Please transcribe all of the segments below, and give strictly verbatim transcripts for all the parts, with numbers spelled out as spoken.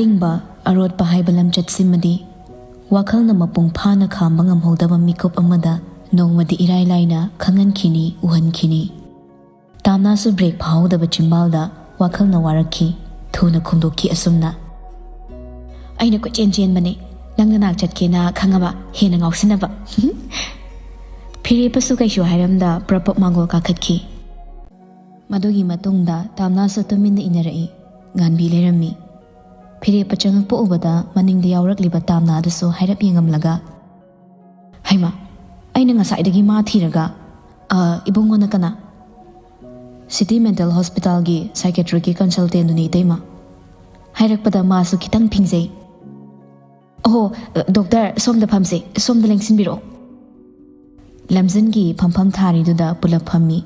ꯑꯁꯦꯡꯕ ꯑꯔꯣꯠꯄ ꯍꯥꯏꯕ ꯂꯝꯆꯠꯁꯤꯃꯗꯤ ꯋꯥꯈꯜꯅ ꯃꯄꯨꯡ ꯐꯥꯅ ꯈꯥꯝꯕ ꯉꯝꯍꯧꯗꯕ ꯃꯤꯀꯨꯞ ꯑꯃꯗ ꯅꯣꯡꯃꯗꯤ ꯏꯔꯥꯏ ꯂꯥꯏꯅ ꯈꯪꯍꯟꯈꯤꯅꯤ, ꯎꯍꯟꯈꯤꯅꯤ꯫ ꯇꯥꯝꯅꯥꯁꯨ ꯕ꯭ꯔꯦꯛ ꯐꯥꯍꯧꯗꯕ ꯆꯤꯝꯕꯥꯜꯗ ꯋꯥꯈꯜꯅ ꯋꯥꯔꯛꯈꯤ꯫ ꯊꯨꯅ ꯈꯨꯝꯗꯣꯛꯈꯤ ꯑꯁꯨꯝꯅ, "ꯑꯩꯅ ꯀꯣꯏꯆꯦꯟ ꯆꯦꯟꯕꯅꯦ, ꯅꯪ ꯅꯅꯥꯛ ꯆꯠꯀꯦꯅ ꯈꯪꯉꯕ, ꯍꯦꯟꯅ ꯉꯥꯎꯁꯤꯟꯅꯕ꯫" ꯐꯤꯔꯦꯞꯄꯁꯨ ꯀꯩꯁꯨ ꯍꯥꯏꯔꯝꯗ ꯄ꯭ꯔꯞ ꯄ꯭ꯔꯞ ꯃꯥꯡꯒꯣꯜ ꯀꯥꯈꯠꯈꯤ꯫ ꯃꯗꯨꯒꯤ ꯃꯇꯨꯡꯗ ꯇꯥꯝꯅꯥꯁꯨ ꯇꯨꯃꯤꯟꯅ ꯏꯟꯅꯔꯛꯏ꯫ ꯉꯥꯟꯕꯤ ꯂꯩꯔꯝꯃꯤ꯫ ꯐꯤꯔꯦꯞꯄ ꯆꯪꯉꯛꯄ ꯎꯕꯗ ꯃꯅꯤꯡꯗ ꯌꯥꯎꯔꯛꯂꯤꯕ ꯇꯥꯝꯅꯥꯗꯨꯁꯨ ꯍꯥꯏꯔꯞ ꯌꯦꯡꯉꯝꯂꯒ, "ꯍꯩꯃꯥ, ꯑꯩꯅ ꯉꯁꯥꯏꯗꯒꯤ ꯃꯥ ꯊꯤꯔꯒ, ꯑ, ꯏꯕꯨꯡꯉꯣꯅ ꯀꯅꯥ?" "ꯁꯤꯇꯤ ꯃꯦꯟꯇꯦꯜ ꯍꯣꯁꯄꯤꯇꯥꯜꯒꯤ ꯁꯥꯏꯀꯦꯇ꯭ꯔꯤꯛꯀꯤ ꯀꯟꯁꯜꯇꯦꯟꯗꯨꯅꯤ, ꯏꯇꯩꯃ꯫" ꯍꯥꯏꯔꯛꯄꯗ ꯃꯥꯁꯨ ꯈꯤꯇꯪ ꯐꯤꯡꯖꯩ꯫ "ꯑꯣꯍꯣ, ꯗꯣꯛꯇꯔ, ꯁꯣꯝꯗ ꯐꯝꯁꯦ, ꯁꯣꯝꯗ ꯂꯦꯡꯁꯤꯟꯕꯤꯔꯛꯑꯣ꯫" ꯂꯝꯖꯤꯟꯒꯤ ꯐꯝꯐꯝ ꯊꯥꯔꯤꯗꯨꯗ ꯄꯨꯂꯞ ꯐꯝꯃꯤ꯫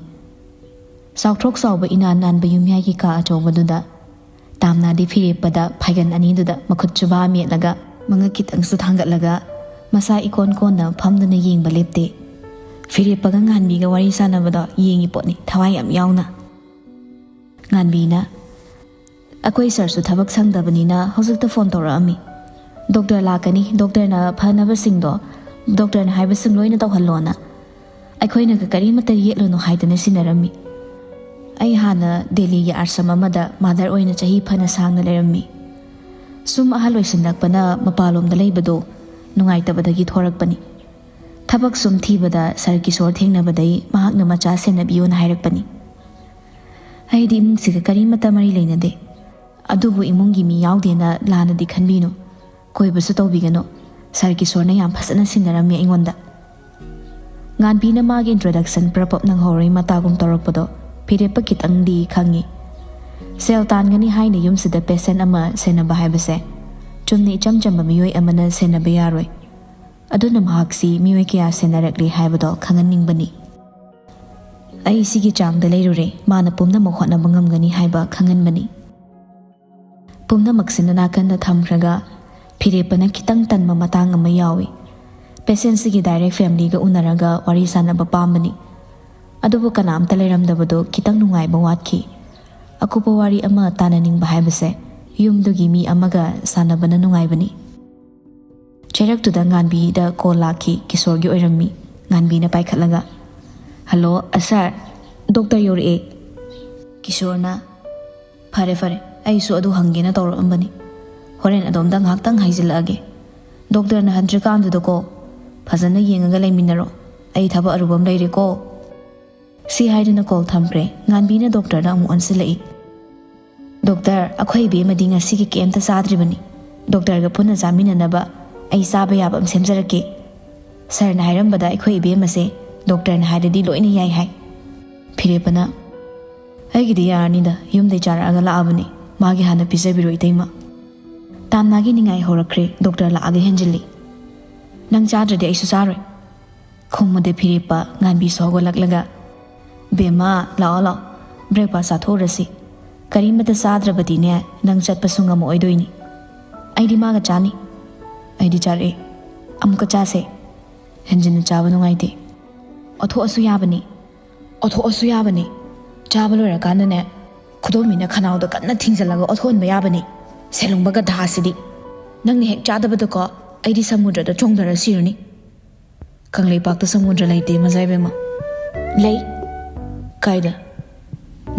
ꯆꯥꯎꯊ꯭ꯔꯣꯛ ꯆꯥꯎꯕ ꯏꯅꯥꯟ ꯅꯥꯟꯕ ꯌꯨꯝꯌꯥꯏꯒꯤ ꯀꯥ ꯑꯆꯧꯕꯗꯨꯗ ꯇꯥꯝꯅꯥꯗꯤ ꯐꯤꯔꯦꯞꯄꯗ ꯐꯥꯏꯒꯟ ꯑꯅꯤꯗꯨꯗ ꯃꯈꯨꯠ ꯆꯨꯕꯥ ꯃꯦꯠꯂꯒ, ꯃꯉꯛ ꯈꯤꯇꯪꯁꯨ ꯊꯥꯡꯒꯠꯂꯒ, ꯃꯁꯥ ꯏꯀꯣꯟ ꯀꯣꯟꯅ ꯐꯝꯗꯨꯅ ꯌꯦꯡꯕ ꯂꯦꯞꯇꯦ꯫ ꯐꯤꯔꯦꯞꯄꯒ ꯉꯥꯟꯕꯤꯒ ꯋꯥꯔꯤ ꯁꯥꯟꯅꯕꯗꯣ ꯌꯦꯡꯉꯤ ꯄꯣꯠꯅꯤ, ꯊꯋꯥꯏ ꯌꯥꯝ ꯌꯥꯎꯅ꯫ ꯉꯥꯟꯕꯤꯅ, "ꯑꯩꯈꯣꯏ ꯁꯥꯔꯁꯨ ꯊꯕꯛ ꯁꯪꯗꯕꯅꯤꯅ ꯍꯧꯖꯤꯛꯇ ꯐꯣꯟ ꯇꯧꯔꯛꯑꯝꯃꯤ꯫ ꯗꯣꯛꯇꯔ ꯂꯥꯛꯀꯅꯤ, ꯗꯣꯛꯇꯔꯅ ꯐꯅꯕꯁꯤꯡꯗꯣ, ꯗꯣꯛꯇꯔꯅ ꯍꯥꯏꯕꯁꯤꯡ ꯂꯣꯏꯅ ꯇꯧꯍꯜꯂꯣꯅ꯫ ꯑꯩꯈꯣꯏꯅꯒ ꯀꯔꯤꯃꯠꯇ ꯌꯦꯠꯂꯨꯅꯨ ꯍꯥꯏꯗꯅ ꯁꯤꯟꯅꯔꯝꯃꯤ꯫ ꯑꯩ ꯍꯥꯟꯅ ꯗꯦꯜꯂꯤꯒꯤ ꯑꯥꯁ꯭ꯔꯝ ꯑꯃꯗ ꯃꯥꯗꯔ ꯑꯣꯏꯅ ꯆꯍꯤ ꯐꯅ ꯁꯥꯡꯅ ꯂꯩꯔꯝꯃꯤ꯫ ꯁꯨꯝ ꯑꯍꯜ ꯑꯣꯏꯁꯤꯜꯂꯛꯄꯅ ꯃꯄꯥꯟꯂꯣꯝꯗ ꯂꯩꯕꯗꯣ ꯅꯨꯡꯉꯥꯏꯇꯕꯗꯒꯤ ꯊꯣꯔꯛꯄꯅꯤ꯫ ꯊꯕꯛ ꯁꯨꯝ ꯊꯤꯕꯗ ꯁꯥꯔ ꯀꯤꯁꯣꯔ ꯊꯦꯡꯅꯕꯗꯩ ꯃꯍꯥꯛꯅ ꯃꯆꯥ ꯁꯦꯟꯅꯕꯤꯌꯨꯅ ꯍꯥꯏꯔꯛꯄꯅꯤ꯫ ꯑꯩꯗꯤ ꯏꯃꯨꯡꯁꯤꯒ ꯀꯔꯤꯃꯠꯇ ꯃꯔꯤ ꯂꯩꯅꯗꯦ꯫ ꯑꯗꯨꯕꯨ ꯏꯃꯨꯡꯒꯤ ꯃꯤ ꯌꯥꯎꯗꯦꯅ ꯂꯥꯟꯅꯗꯤ ꯈꯟꯕꯤꯅꯨ꯫ ꯀꯣꯏꯕꯁꯨ ꯇꯧꯕꯤꯒꯅꯨ꯫ ꯁꯥꯔ ꯀꯤꯁꯣꯔꯅ ꯌꯥꯝ ꯐꯖꯅ ꯁꯤꯟꯅꯔꯝꯃꯤ ꯑꯩꯉꯣꯟꯗ꯫" ꯉꯥꯟꯕꯤꯅ ꯃꯥꯒꯤ ꯏꯟꯇ꯭ꯔꯣꯗꯛꯁꯟ ꯄ꯭ꯔꯞ ꯄ꯭ꯔꯞ ꯅꯪꯍꯧꯔꯣꯏ ꯃꯇꯥꯒꯨꯝ ꯇꯧꯔꯛꯄꯗꯣ ꯐꯤꯔꯦꯞꯄ ꯈꯤꯇꯪꯗꯤ ꯈꯪꯉꯤ꯫ ꯁꯦꯜ ꯇꯥꯟꯒꯅꯤ ꯍꯥꯏꯅ ꯌꯨꯝꯁꯤꯗ ꯄꯦꯁꯦꯟ ꯑꯃ ꯁꯦꯟꯅꯕ ꯍꯥꯏꯕꯁꯦ ꯆꯨꯝꯅ ꯏꯆꯝ ꯆꯝꯕ ꯃꯤꯑꯣꯏ ꯑꯃꯅ ꯁꯦꯟꯅꯕ ꯌꯥꯔꯣꯏ꯫ ꯑꯗꯨꯅ ꯃꯍꯥꯛꯁꯤ ꯃꯤꯑꯣꯏ ꯀꯌꯥ ꯁꯦꯟꯅꯔꯛꯂꯤ ꯍꯥꯏꯕꯗꯣ ꯈꯪꯍꯟꯅꯤꯡꯕꯅꯤ꯫ ꯑꯩ ꯁꯤꯒꯤ ꯆꯥꯡꯗ ꯂꯩꯔꯨꯔꯦ, ꯃꯥꯅ ꯄꯨꯝꯅꯃꯛ ꯍꯣꯠꯅꯕ ꯉꯝꯒꯅꯤ ꯍꯥꯏꯕ ꯈꯪꯍꯟꯕꯅꯤ꯫ ꯄꯨꯝꯅꯃꯛꯁꯤꯅ ꯅꯥꯀꯟꯗ ꯊꯝꯈ꯭ꯔꯒ ꯐꯤꯔꯦꯞꯄꯅ ꯈꯤꯇꯪ ꯇꯟꯕ ꯃꯇꯥꯡ ꯑꯃ ꯌꯥꯎꯏ꯫ ꯄꯦꯁꯦꯟꯁꯤꯒꯤ ꯗꯥꯏꯔꯦꯛ ꯐꯦꯃꯤꯂꯤꯒ ꯎꯅꯔꯒ ꯋꯥꯔꯤ ꯁꯥꯟꯅꯕ ꯄꯥꯝꯕꯅꯤ꯫ ꯑꯗꯨꯕꯨ ꯀꯅꯥꯝꯇ ꯂꯩꯔꯝꯗꯕꯗꯨ ꯈꯤꯇꯪ ꯅꯨꯡꯉꯥꯏꯕ ꯋꯥꯠꯈꯤ꯫ ꯑꯀꯨꯞꯄ ꯋꯥꯔꯤ ꯑꯃ ꯇꯥꯅꯅꯤꯡꯕ ꯍꯥꯏꯕꯁꯦ ꯌꯨꯝꯗꯨꯒꯤ ꯃꯤ ꯑꯃꯒ ꯁꯥꯟꯅꯕꯅ ꯅꯨꯡꯉꯥꯏꯕꯅꯤ꯫ ꯆꯩꯔꯛꯇꯨꯗ ꯉꯥꯟꯕꯤꯗ ꯀꯣꯜ ꯂꯥꯛꯈꯤ꯫ ꯀꯤꯁꯣꯔꯒꯤ ꯑꯣꯏꯔꯝꯃꯤ꯫ ꯉꯥꯟꯕꯤꯅ ꯄꯥꯏꯈꯠꯂꯒ, "ꯍꯜꯂꯣ, ꯑ, ꯁꯥꯔ, ꯗꯣꯛꯇꯔ ꯌꯧꯔꯛꯑꯦ꯫" ꯀꯤꯁꯣꯔꯅ, "ꯐꯔꯦ, ꯐꯔꯦ, ꯑꯩꯁꯨ ꯑꯗꯨ ꯍꯪꯒꯦꯅ ꯇꯧꯔꯛꯑꯝꯕꯅꯤ꯫ ꯍꯣꯔꯦꯟ ꯑꯗꯣꯝꯗ ꯉꯥꯏꯍꯥꯛꯇꯪ ꯍꯥꯏꯖꯤꯜꯂꯛꯑꯒꯦ꯫ ꯗꯣꯛꯇꯔꯅ ꯍꯟꯗ꯭ꯔꯤꯀꯥꯟꯗꯨꯗꯀꯣ ꯐꯖꯅ ꯌꯦꯡꯉꯒ ꯂꯩꯃꯤꯟꯅꯔꯣ꯫ ꯑꯩ ꯊꯕꯛ ꯑꯔꯨꯕ ꯑꯃ ꯂꯩꯔꯦꯀꯣ꯫" ꯁꯤ ꯍꯥꯏꯗꯨꯅ ꯀꯣꯜ ꯊꯝꯈ꯭ꯔꯦ꯫ ꯉꯥꯟꯕꯤꯅ ꯗꯣꯛꯇꯔꯗ ꯑꯃꯨꯛ ꯑꯣꯟꯁꯤꯜꯂꯛꯏ꯫ "ꯗꯣꯛꯇꯔ, ꯑꯩꯈꯣꯏ ꯏꯕꯦꯝꯃꯗꯤ ꯉꯁꯤꯒꯤ ꯀꯩꯝꯇ ꯆꯥꯗ꯭ꯔꯤꯕꯅꯤ꯫ ꯗꯣꯛꯇꯔꯒ ꯄꯨꯟꯅ ꯆꯥꯃꯤꯟꯅꯅꯕ ꯑꯩ ꯆꯥꯕ ꯌꯥꯕ ꯑꯃ ꯁꯦꯝꯖꯔꯛꯀꯦ꯫ ꯁꯥꯔꯅ ꯍꯥꯏꯔꯝꯕꯗ ꯑꯩꯈꯣꯏ ꯏꯕꯦꯝꯃꯁꯦ ꯗꯣꯛꯇꯔꯅ ꯍꯥꯏꯔꯗꯤ ꯂꯣꯏꯅ ꯌꯥꯏ ꯍꯥꯏ꯫" ꯐꯤꯔꯦꯞꯄꯅ, "ꯑꯩꯒꯤꯗꯤ ꯌꯥꯔꯅꯤꯗ, ꯌꯨꯝꯗꯩ ꯆꯥꯔꯛꯑꯒ ꯂꯥꯛꯑꯕꯅꯤ꯫ ꯃꯥꯒꯤ ꯍꯥꯟꯅ ꯄꯤꯖꯕꯤꯔꯣ, ꯏꯇꯩꯃ꯫" ꯇꯥꯝꯅꯥꯒꯤ ꯅꯤꯡꯉꯥꯏ ꯍꯧꯔꯛꯈ꯭ꯔꯦ꯫ ꯗꯣꯛꯇꯔ ꯂꯥꯛꯑꯒ ꯍꯦꯟꯖꯤꯜꯂꯤ꯫ "ꯅꯪ ꯆꯥꯗ꯭ꯔꯗꯤ ꯑꯩꯁꯨ ꯆꯥꯔꯣꯏ꯫" ꯈꯨꯝꯃꯨꯗꯦ ꯐꯤꯔꯦꯞꯄ꯫ ꯉꯥꯟꯕꯤꯁꯨ ꯍꯧꯒꯠꯂꯛꯂꯒ, "ꯕꯦꯝꯃ, ꯂꯥꯛꯑꯣ, ꯂꯥꯛꯑꯣ, ꯕ꯭ꯔꯦꯛꯐꯥꯁ ꯆꯥꯊꯣꯛꯎꯔꯁꯤ꯫ ꯀꯔꯤꯃꯇ ꯆꯥꯗ꯭ꯔꯕꯗꯤꯅꯦ, ꯅꯪ ꯆꯠꯄꯁꯨ ꯉꯝꯃꯛꯑꯣꯏꯗꯣꯏꯅꯤ꯫" "ꯑꯩꯗꯤ ꯃꯥꯒ ꯆꯥꯅꯤ꯫" "ꯑꯩꯗꯤ ꯆꯥꯔꯛꯑꯦ꯫" "ꯑꯃꯨꯛꯀ ꯆꯥꯁꯦ꯫" "ꯍꯦꯟꯖꯤꯟꯅ ꯆꯥꯕ ꯅꯨꯡꯉꯥꯏꯇꯦ꯫" "ꯑꯣꯊꯣꯛꯑꯁꯨ ꯌꯥꯕꯅꯤ꯫" "ꯑꯣꯊꯣꯛꯑꯁꯨ ꯌꯥꯕꯅꯤ꯫ ꯆꯥꯕ ꯂꯣꯏꯔꯀꯥꯟꯗꯅꯦ, ꯈꯨꯗꯣꯝꯕꯤꯅ ꯈꯅꯥꯎꯗ ꯀꯟꯅ ꯊꯤꯡꯖꯤꯜꯂꯒ ꯑꯣꯊꯣꯛꯍꯟꯕ ꯌꯥꯕꯅꯤ꯫ ꯁꯦꯂꯨꯡꯕ ꯒꯙꯥꯁꯤꯗꯤ꯫ ꯅꯪꯅ ꯍꯦꯛ ꯆꯥꯗꯕꯗꯀꯣ, ꯑꯩꯗꯤ ꯁꯃꯨꯗ꯭ꯔꯗ ꯆꯣꯡꯊꯔ ꯁꯤꯔꯅꯤ꯫" "ꯀꯪꯂꯩꯄꯥꯛꯇ ꯁꯃꯨꯗ꯭ꯔ ꯂꯩꯇꯦ, ꯃꯖꯥꯏꯕꯦꯝꯃ꯫" "ꯂꯩ꯫" "ꯀꯥꯏꯗ?"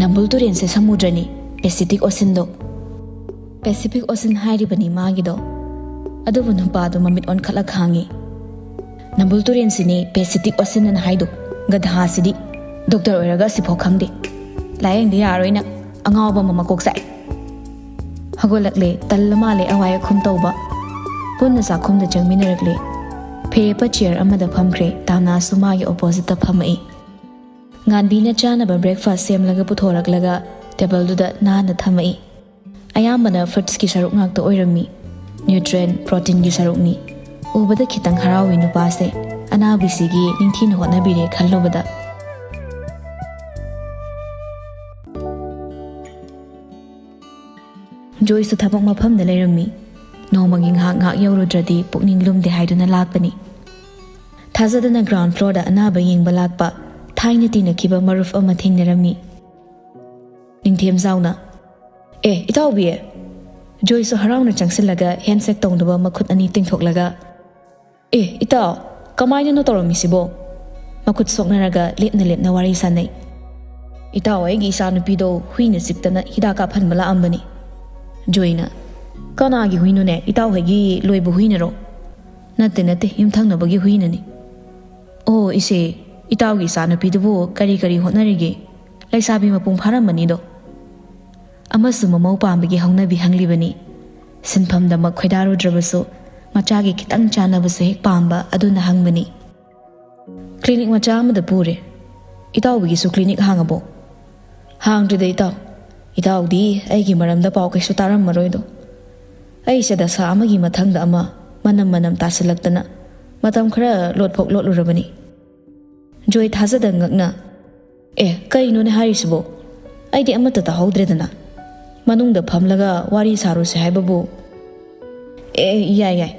"ꯅꯝꯕꯨꯜ ꯇꯨꯔꯦꯟꯁꯦ ꯁꯃꯨꯗ꯭ꯔꯅꯤ, ꯄꯦꯁꯤꯐꯤꯛ ꯑꯣꯁꯤꯟꯗꯣ꯫" "ꯄꯦꯁꯤꯐꯤꯛ ꯑꯣꯁꯤꯟ ꯍꯥꯏꯔꯤꯕꯅꯤ ꯃꯥꯒꯤꯗꯣ꯫" ꯑꯗꯨꯕꯨ ꯅꯨꯄꯥꯗꯨ ꯃꯃꯤꯠ ꯑꯣꯟꯈꯠꯂ ꯈꯥꯡꯉꯤ꯫ "ꯅꯝꯕꯨꯜ ꯇꯨꯔꯦꯟꯁꯤꯅꯤ ꯄꯦꯁꯤꯐꯤꯛ ꯑꯣꯁꯤꯟ ꯑꯅ ꯍꯥꯏꯗꯣ, ꯒꯙꯥꯁꯤꯗꯤ꯫ ꯗꯣꯛꯇꯔ ꯑꯣꯏꯔꯒ ꯁꯤꯐꯥꯎ ꯈꯪꯗꯦ꯫ ꯂꯥꯌꯦꯡꯗ ꯌꯥꯔꯣꯏ ꯅꯪ, ꯑꯉꯥꯎꯕ ꯑꯃ ꯃꯀꯣꯛ ꯆꯥꯛꯑꯦ꯫" ꯍꯧꯒꯠꯂꯛꯂꯦ, ꯇꯜꯂ ꯃꯥꯜꯂꯦ ꯑꯋꯥꯏ ꯑꯈꯨꯝ ꯇꯧꯕ꯫ ꯄꯨꯟꯅ ꯆꯥꯛꯈꯨꯝꯗ ꯆꯪꯃꯤꯟꯅꯔꯛꯂꯦ꯫ ꯐꯤꯔꯦꯞꯄ ꯆꯤꯌꯔ ꯑꯃꯗ ꯐꯝꯈ꯭ꯔꯦ, ꯇꯥꯝꯅꯥꯁꯨ ꯃꯥꯒꯤ ꯑꯣꯄꯣꯖꯤꯠꯇ ꯐꯝꯃꯛꯏ꯫ ꯉꯥꯟꯕꯤꯅ ꯆꯥꯅꯕ ꯕ꯭ꯔꯦꯛꯐꯥꯁ ꯁꯦꯝꯂꯒ ꯄꯨꯊꯣꯔꯛꯂꯒ ꯇꯦꯕꯜꯗꯨꯗ ꯅꯥꯟꯅ ꯊꯝꯃꯛꯏ꯫ ꯑꯌꯥꯝꯕꯅ ꯐ꯭ꯔꯨꯠꯁꯀꯤ ꯁꯔꯨꯛ ꯉꯥꯛꯇ ꯑꯣꯏꯔꯝꯃꯤ꯫ ꯅ꯭ꯌꯨꯇ꯭ꯔꯦꯟ, ꯄ꯭ꯔꯣꯇꯤꯟꯒꯤ ꯁꯔꯨꯛꯅꯤ꯫ ꯎꯕꯗ ꯈꯤꯇꯪ ꯍꯔꯥꯎꯏ ꯅꯨꯄꯥꯁꯦ꯫ ꯑꯅꯥꯕꯤꯁꯤꯒꯤ ꯅꯤꯡꯊꯤꯅ ꯍꯣꯠꯅꯕꯤꯔꯦ ꯈꯜꯂꯨꯕꯗ꯫ ꯖꯣꯏꯁꯁꯨ ꯊꯕꯛ ꯃꯐꯝꯗ ꯂꯩꯔꯝꯃꯤ꯫ ꯅꯣꯡꯃꯒꯤ ꯉꯥꯏꯍꯥꯛ ꯉꯥꯏꯍꯥꯛ ꯌꯧꯔꯨꯗ꯭ꯔꯗꯤ ꯄꯨꯛꯅꯤꯡ ꯂꯨꯝꯗꯦ ꯍꯥꯏꯗꯨꯅ ꯂꯥꯛꯄꯅꯤ꯫ ꯊꯥꯖꯗꯅ ꯒ꯭ꯔꯥꯎꯟ ꯐ꯭ꯂꯣꯔꯗ ꯑꯅꯥꯕ ꯌꯦꯡꯕ ꯂꯥꯛꯄ ꯊꯥꯏꯅ ꯇꯤꯟꯅꯈꯤꯕ ꯃꯔꯨꯞ ꯑꯃ ꯊꯦꯡꯅꯔꯝꯃꯤ꯫ ꯅꯤꯡꯊꯦꯝꯖꯥꯎꯅ, "ꯑꯦ, ꯏꯇꯥꯎꯕꯤ, ꯖꯣꯏꯁꯨ ꯍꯔꯥꯎꯅ ꯆꯪꯁꯤꯜꯂꯒ ꯍꯦꯟꯁꯦꯛ ꯇꯧꯅꯕ ꯃꯈꯨꯠ ꯑꯅꯤ ꯇꯤꯡꯊꯣꯛꯂꯒ, "ꯑꯦ, ꯏꯇꯥꯎ, ꯀꯃꯥꯏꯅꯅꯣ ꯇꯧꯔꯝꯃꯤꯁꯤꯕꯣ?" ꯃꯈꯨꯠ ꯁꯣꯛꯅꯔꯒ ꯂꯦꯞꯅ ꯂꯦꯞꯅ ꯋꯥꯔꯤ ꯁꯥꯟꯅꯩ꯫ "ꯏꯇꯥꯎ, ꯑꯩꯒꯤ ꯏꯆꯥꯅꯨꯄꯤꯗꯣ ꯍꯨꯏꯅ ꯆꯤꯛꯇꯅ ꯍꯤꯗꯥꯛ ꯀꯥꯞꯍꯟꯕ ꯂꯥꯛꯑꯝꯕꯅꯤ꯫" ꯖꯣꯏꯅ, "ꯀꯅꯥꯒꯤ ꯍꯨꯏꯅꯣꯅꯦ? ꯏꯇꯥꯎ ꯍꯣꯏꯒꯤ ꯂꯣꯏꯕ ꯍꯨꯏꯅꯔꯣ?" "ꯅꯠꯇꯦ, ꯅꯠꯇꯦ, ꯌꯨꯝꯊꯪꯅꯕꯒꯤ ꯍꯨꯏꯅꯅꯤ꯫" "ꯑꯣ ꯏꯆꯦ, ꯏꯇꯥꯎꯒꯤ ꯏꯆꯥꯅꯨꯄꯤꯗꯨꯕꯨ ꯀꯔꯤ ꯀꯔꯤ ꯍꯣꯠꯅꯔꯤꯒꯦ? ꯂꯩꯁꯥꯕꯤ ꯃꯄꯨꯡ ꯐꯥꯔꯝꯃꯅꯤꯗꯣ꯫" ꯑꯃꯁꯨ ꯃꯃꯧ ꯄꯥꯝꯕꯒꯤ ꯍꯧꯅꯕꯤ ꯍꯪꯂꯤꯕꯅꯤ꯫ ꯁꯤꯟꯐꯝꯗꯃꯛ ꯈꯣꯏꯗꯥꯔꯨꯗ꯭ꯔꯕꯁꯨ ꯃꯆꯥꯒꯤ ꯈꯤꯇꯪ ꯆꯥꯅꯕꯁꯨ ꯍꯦꯛ ꯄꯥꯝꯕ ꯑꯗꯨꯅ ꯍꯪꯕꯅꯤ꯫ "ꯀ꯭ꯂꯤꯅꯤꯛ ꯃꯆꯥ ꯑꯃꯗ ꯄꯨꯔꯦ꯫ ꯏꯇꯥꯎꯕꯤꯒꯤꯁꯨ ꯀ꯭ꯂꯤꯅꯤꯛ ꯍꯥꯡꯉꯕꯣ?" "ꯍꯥꯡꯗ꯭ꯔꯤꯗ ꯏꯇꯥꯎ꯫ ꯏꯇꯥꯎꯗꯤ ꯑꯩꯒꯤ ꯃꯔꯝꯗ ꯄꯥꯎ ꯀꯩꯁꯨ ꯇꯥꯔꯝꯃꯔꯣꯏꯗꯣ꯫ ꯑꯩꯁꯦ ꯗꯁꯥ ꯑꯃꯒꯤ ꯃꯊꯪꯗ ꯑꯃ, ꯃꯅꯝ ꯃꯅꯝ ꯇꯥꯁꯤꯜꯂꯛꯇꯅ ꯃꯇꯝ ꯈꯔ ꯂꯣꯠꯐꯣꯛ ꯂꯣꯠꯂꯨꯔꯕꯅꯤ꯫" ꯖꯣꯏ ꯊꯥꯖꯗ ꯉꯛꯅ, "ꯑꯦ, ꯀꯩꯅꯣꯅꯦ ꯍꯥꯏꯔꯤꯁꯤꯕꯣ? ꯑꯩꯗꯤ ꯑꯃꯠꯇ ꯇꯥꯍꯧꯗ꯭ꯔꯦꯗꯅ꯫ ꯃꯅꯨꯡꯗ ꯐꯝꯂꯒ ꯋꯥꯔꯤ ꯁꯥꯔꯨꯁꯦ ꯍꯥꯏꯕꯕꯨ꯫" "ꯑꯦ, ꯌꯥꯏ, ꯌꯥꯏ꯫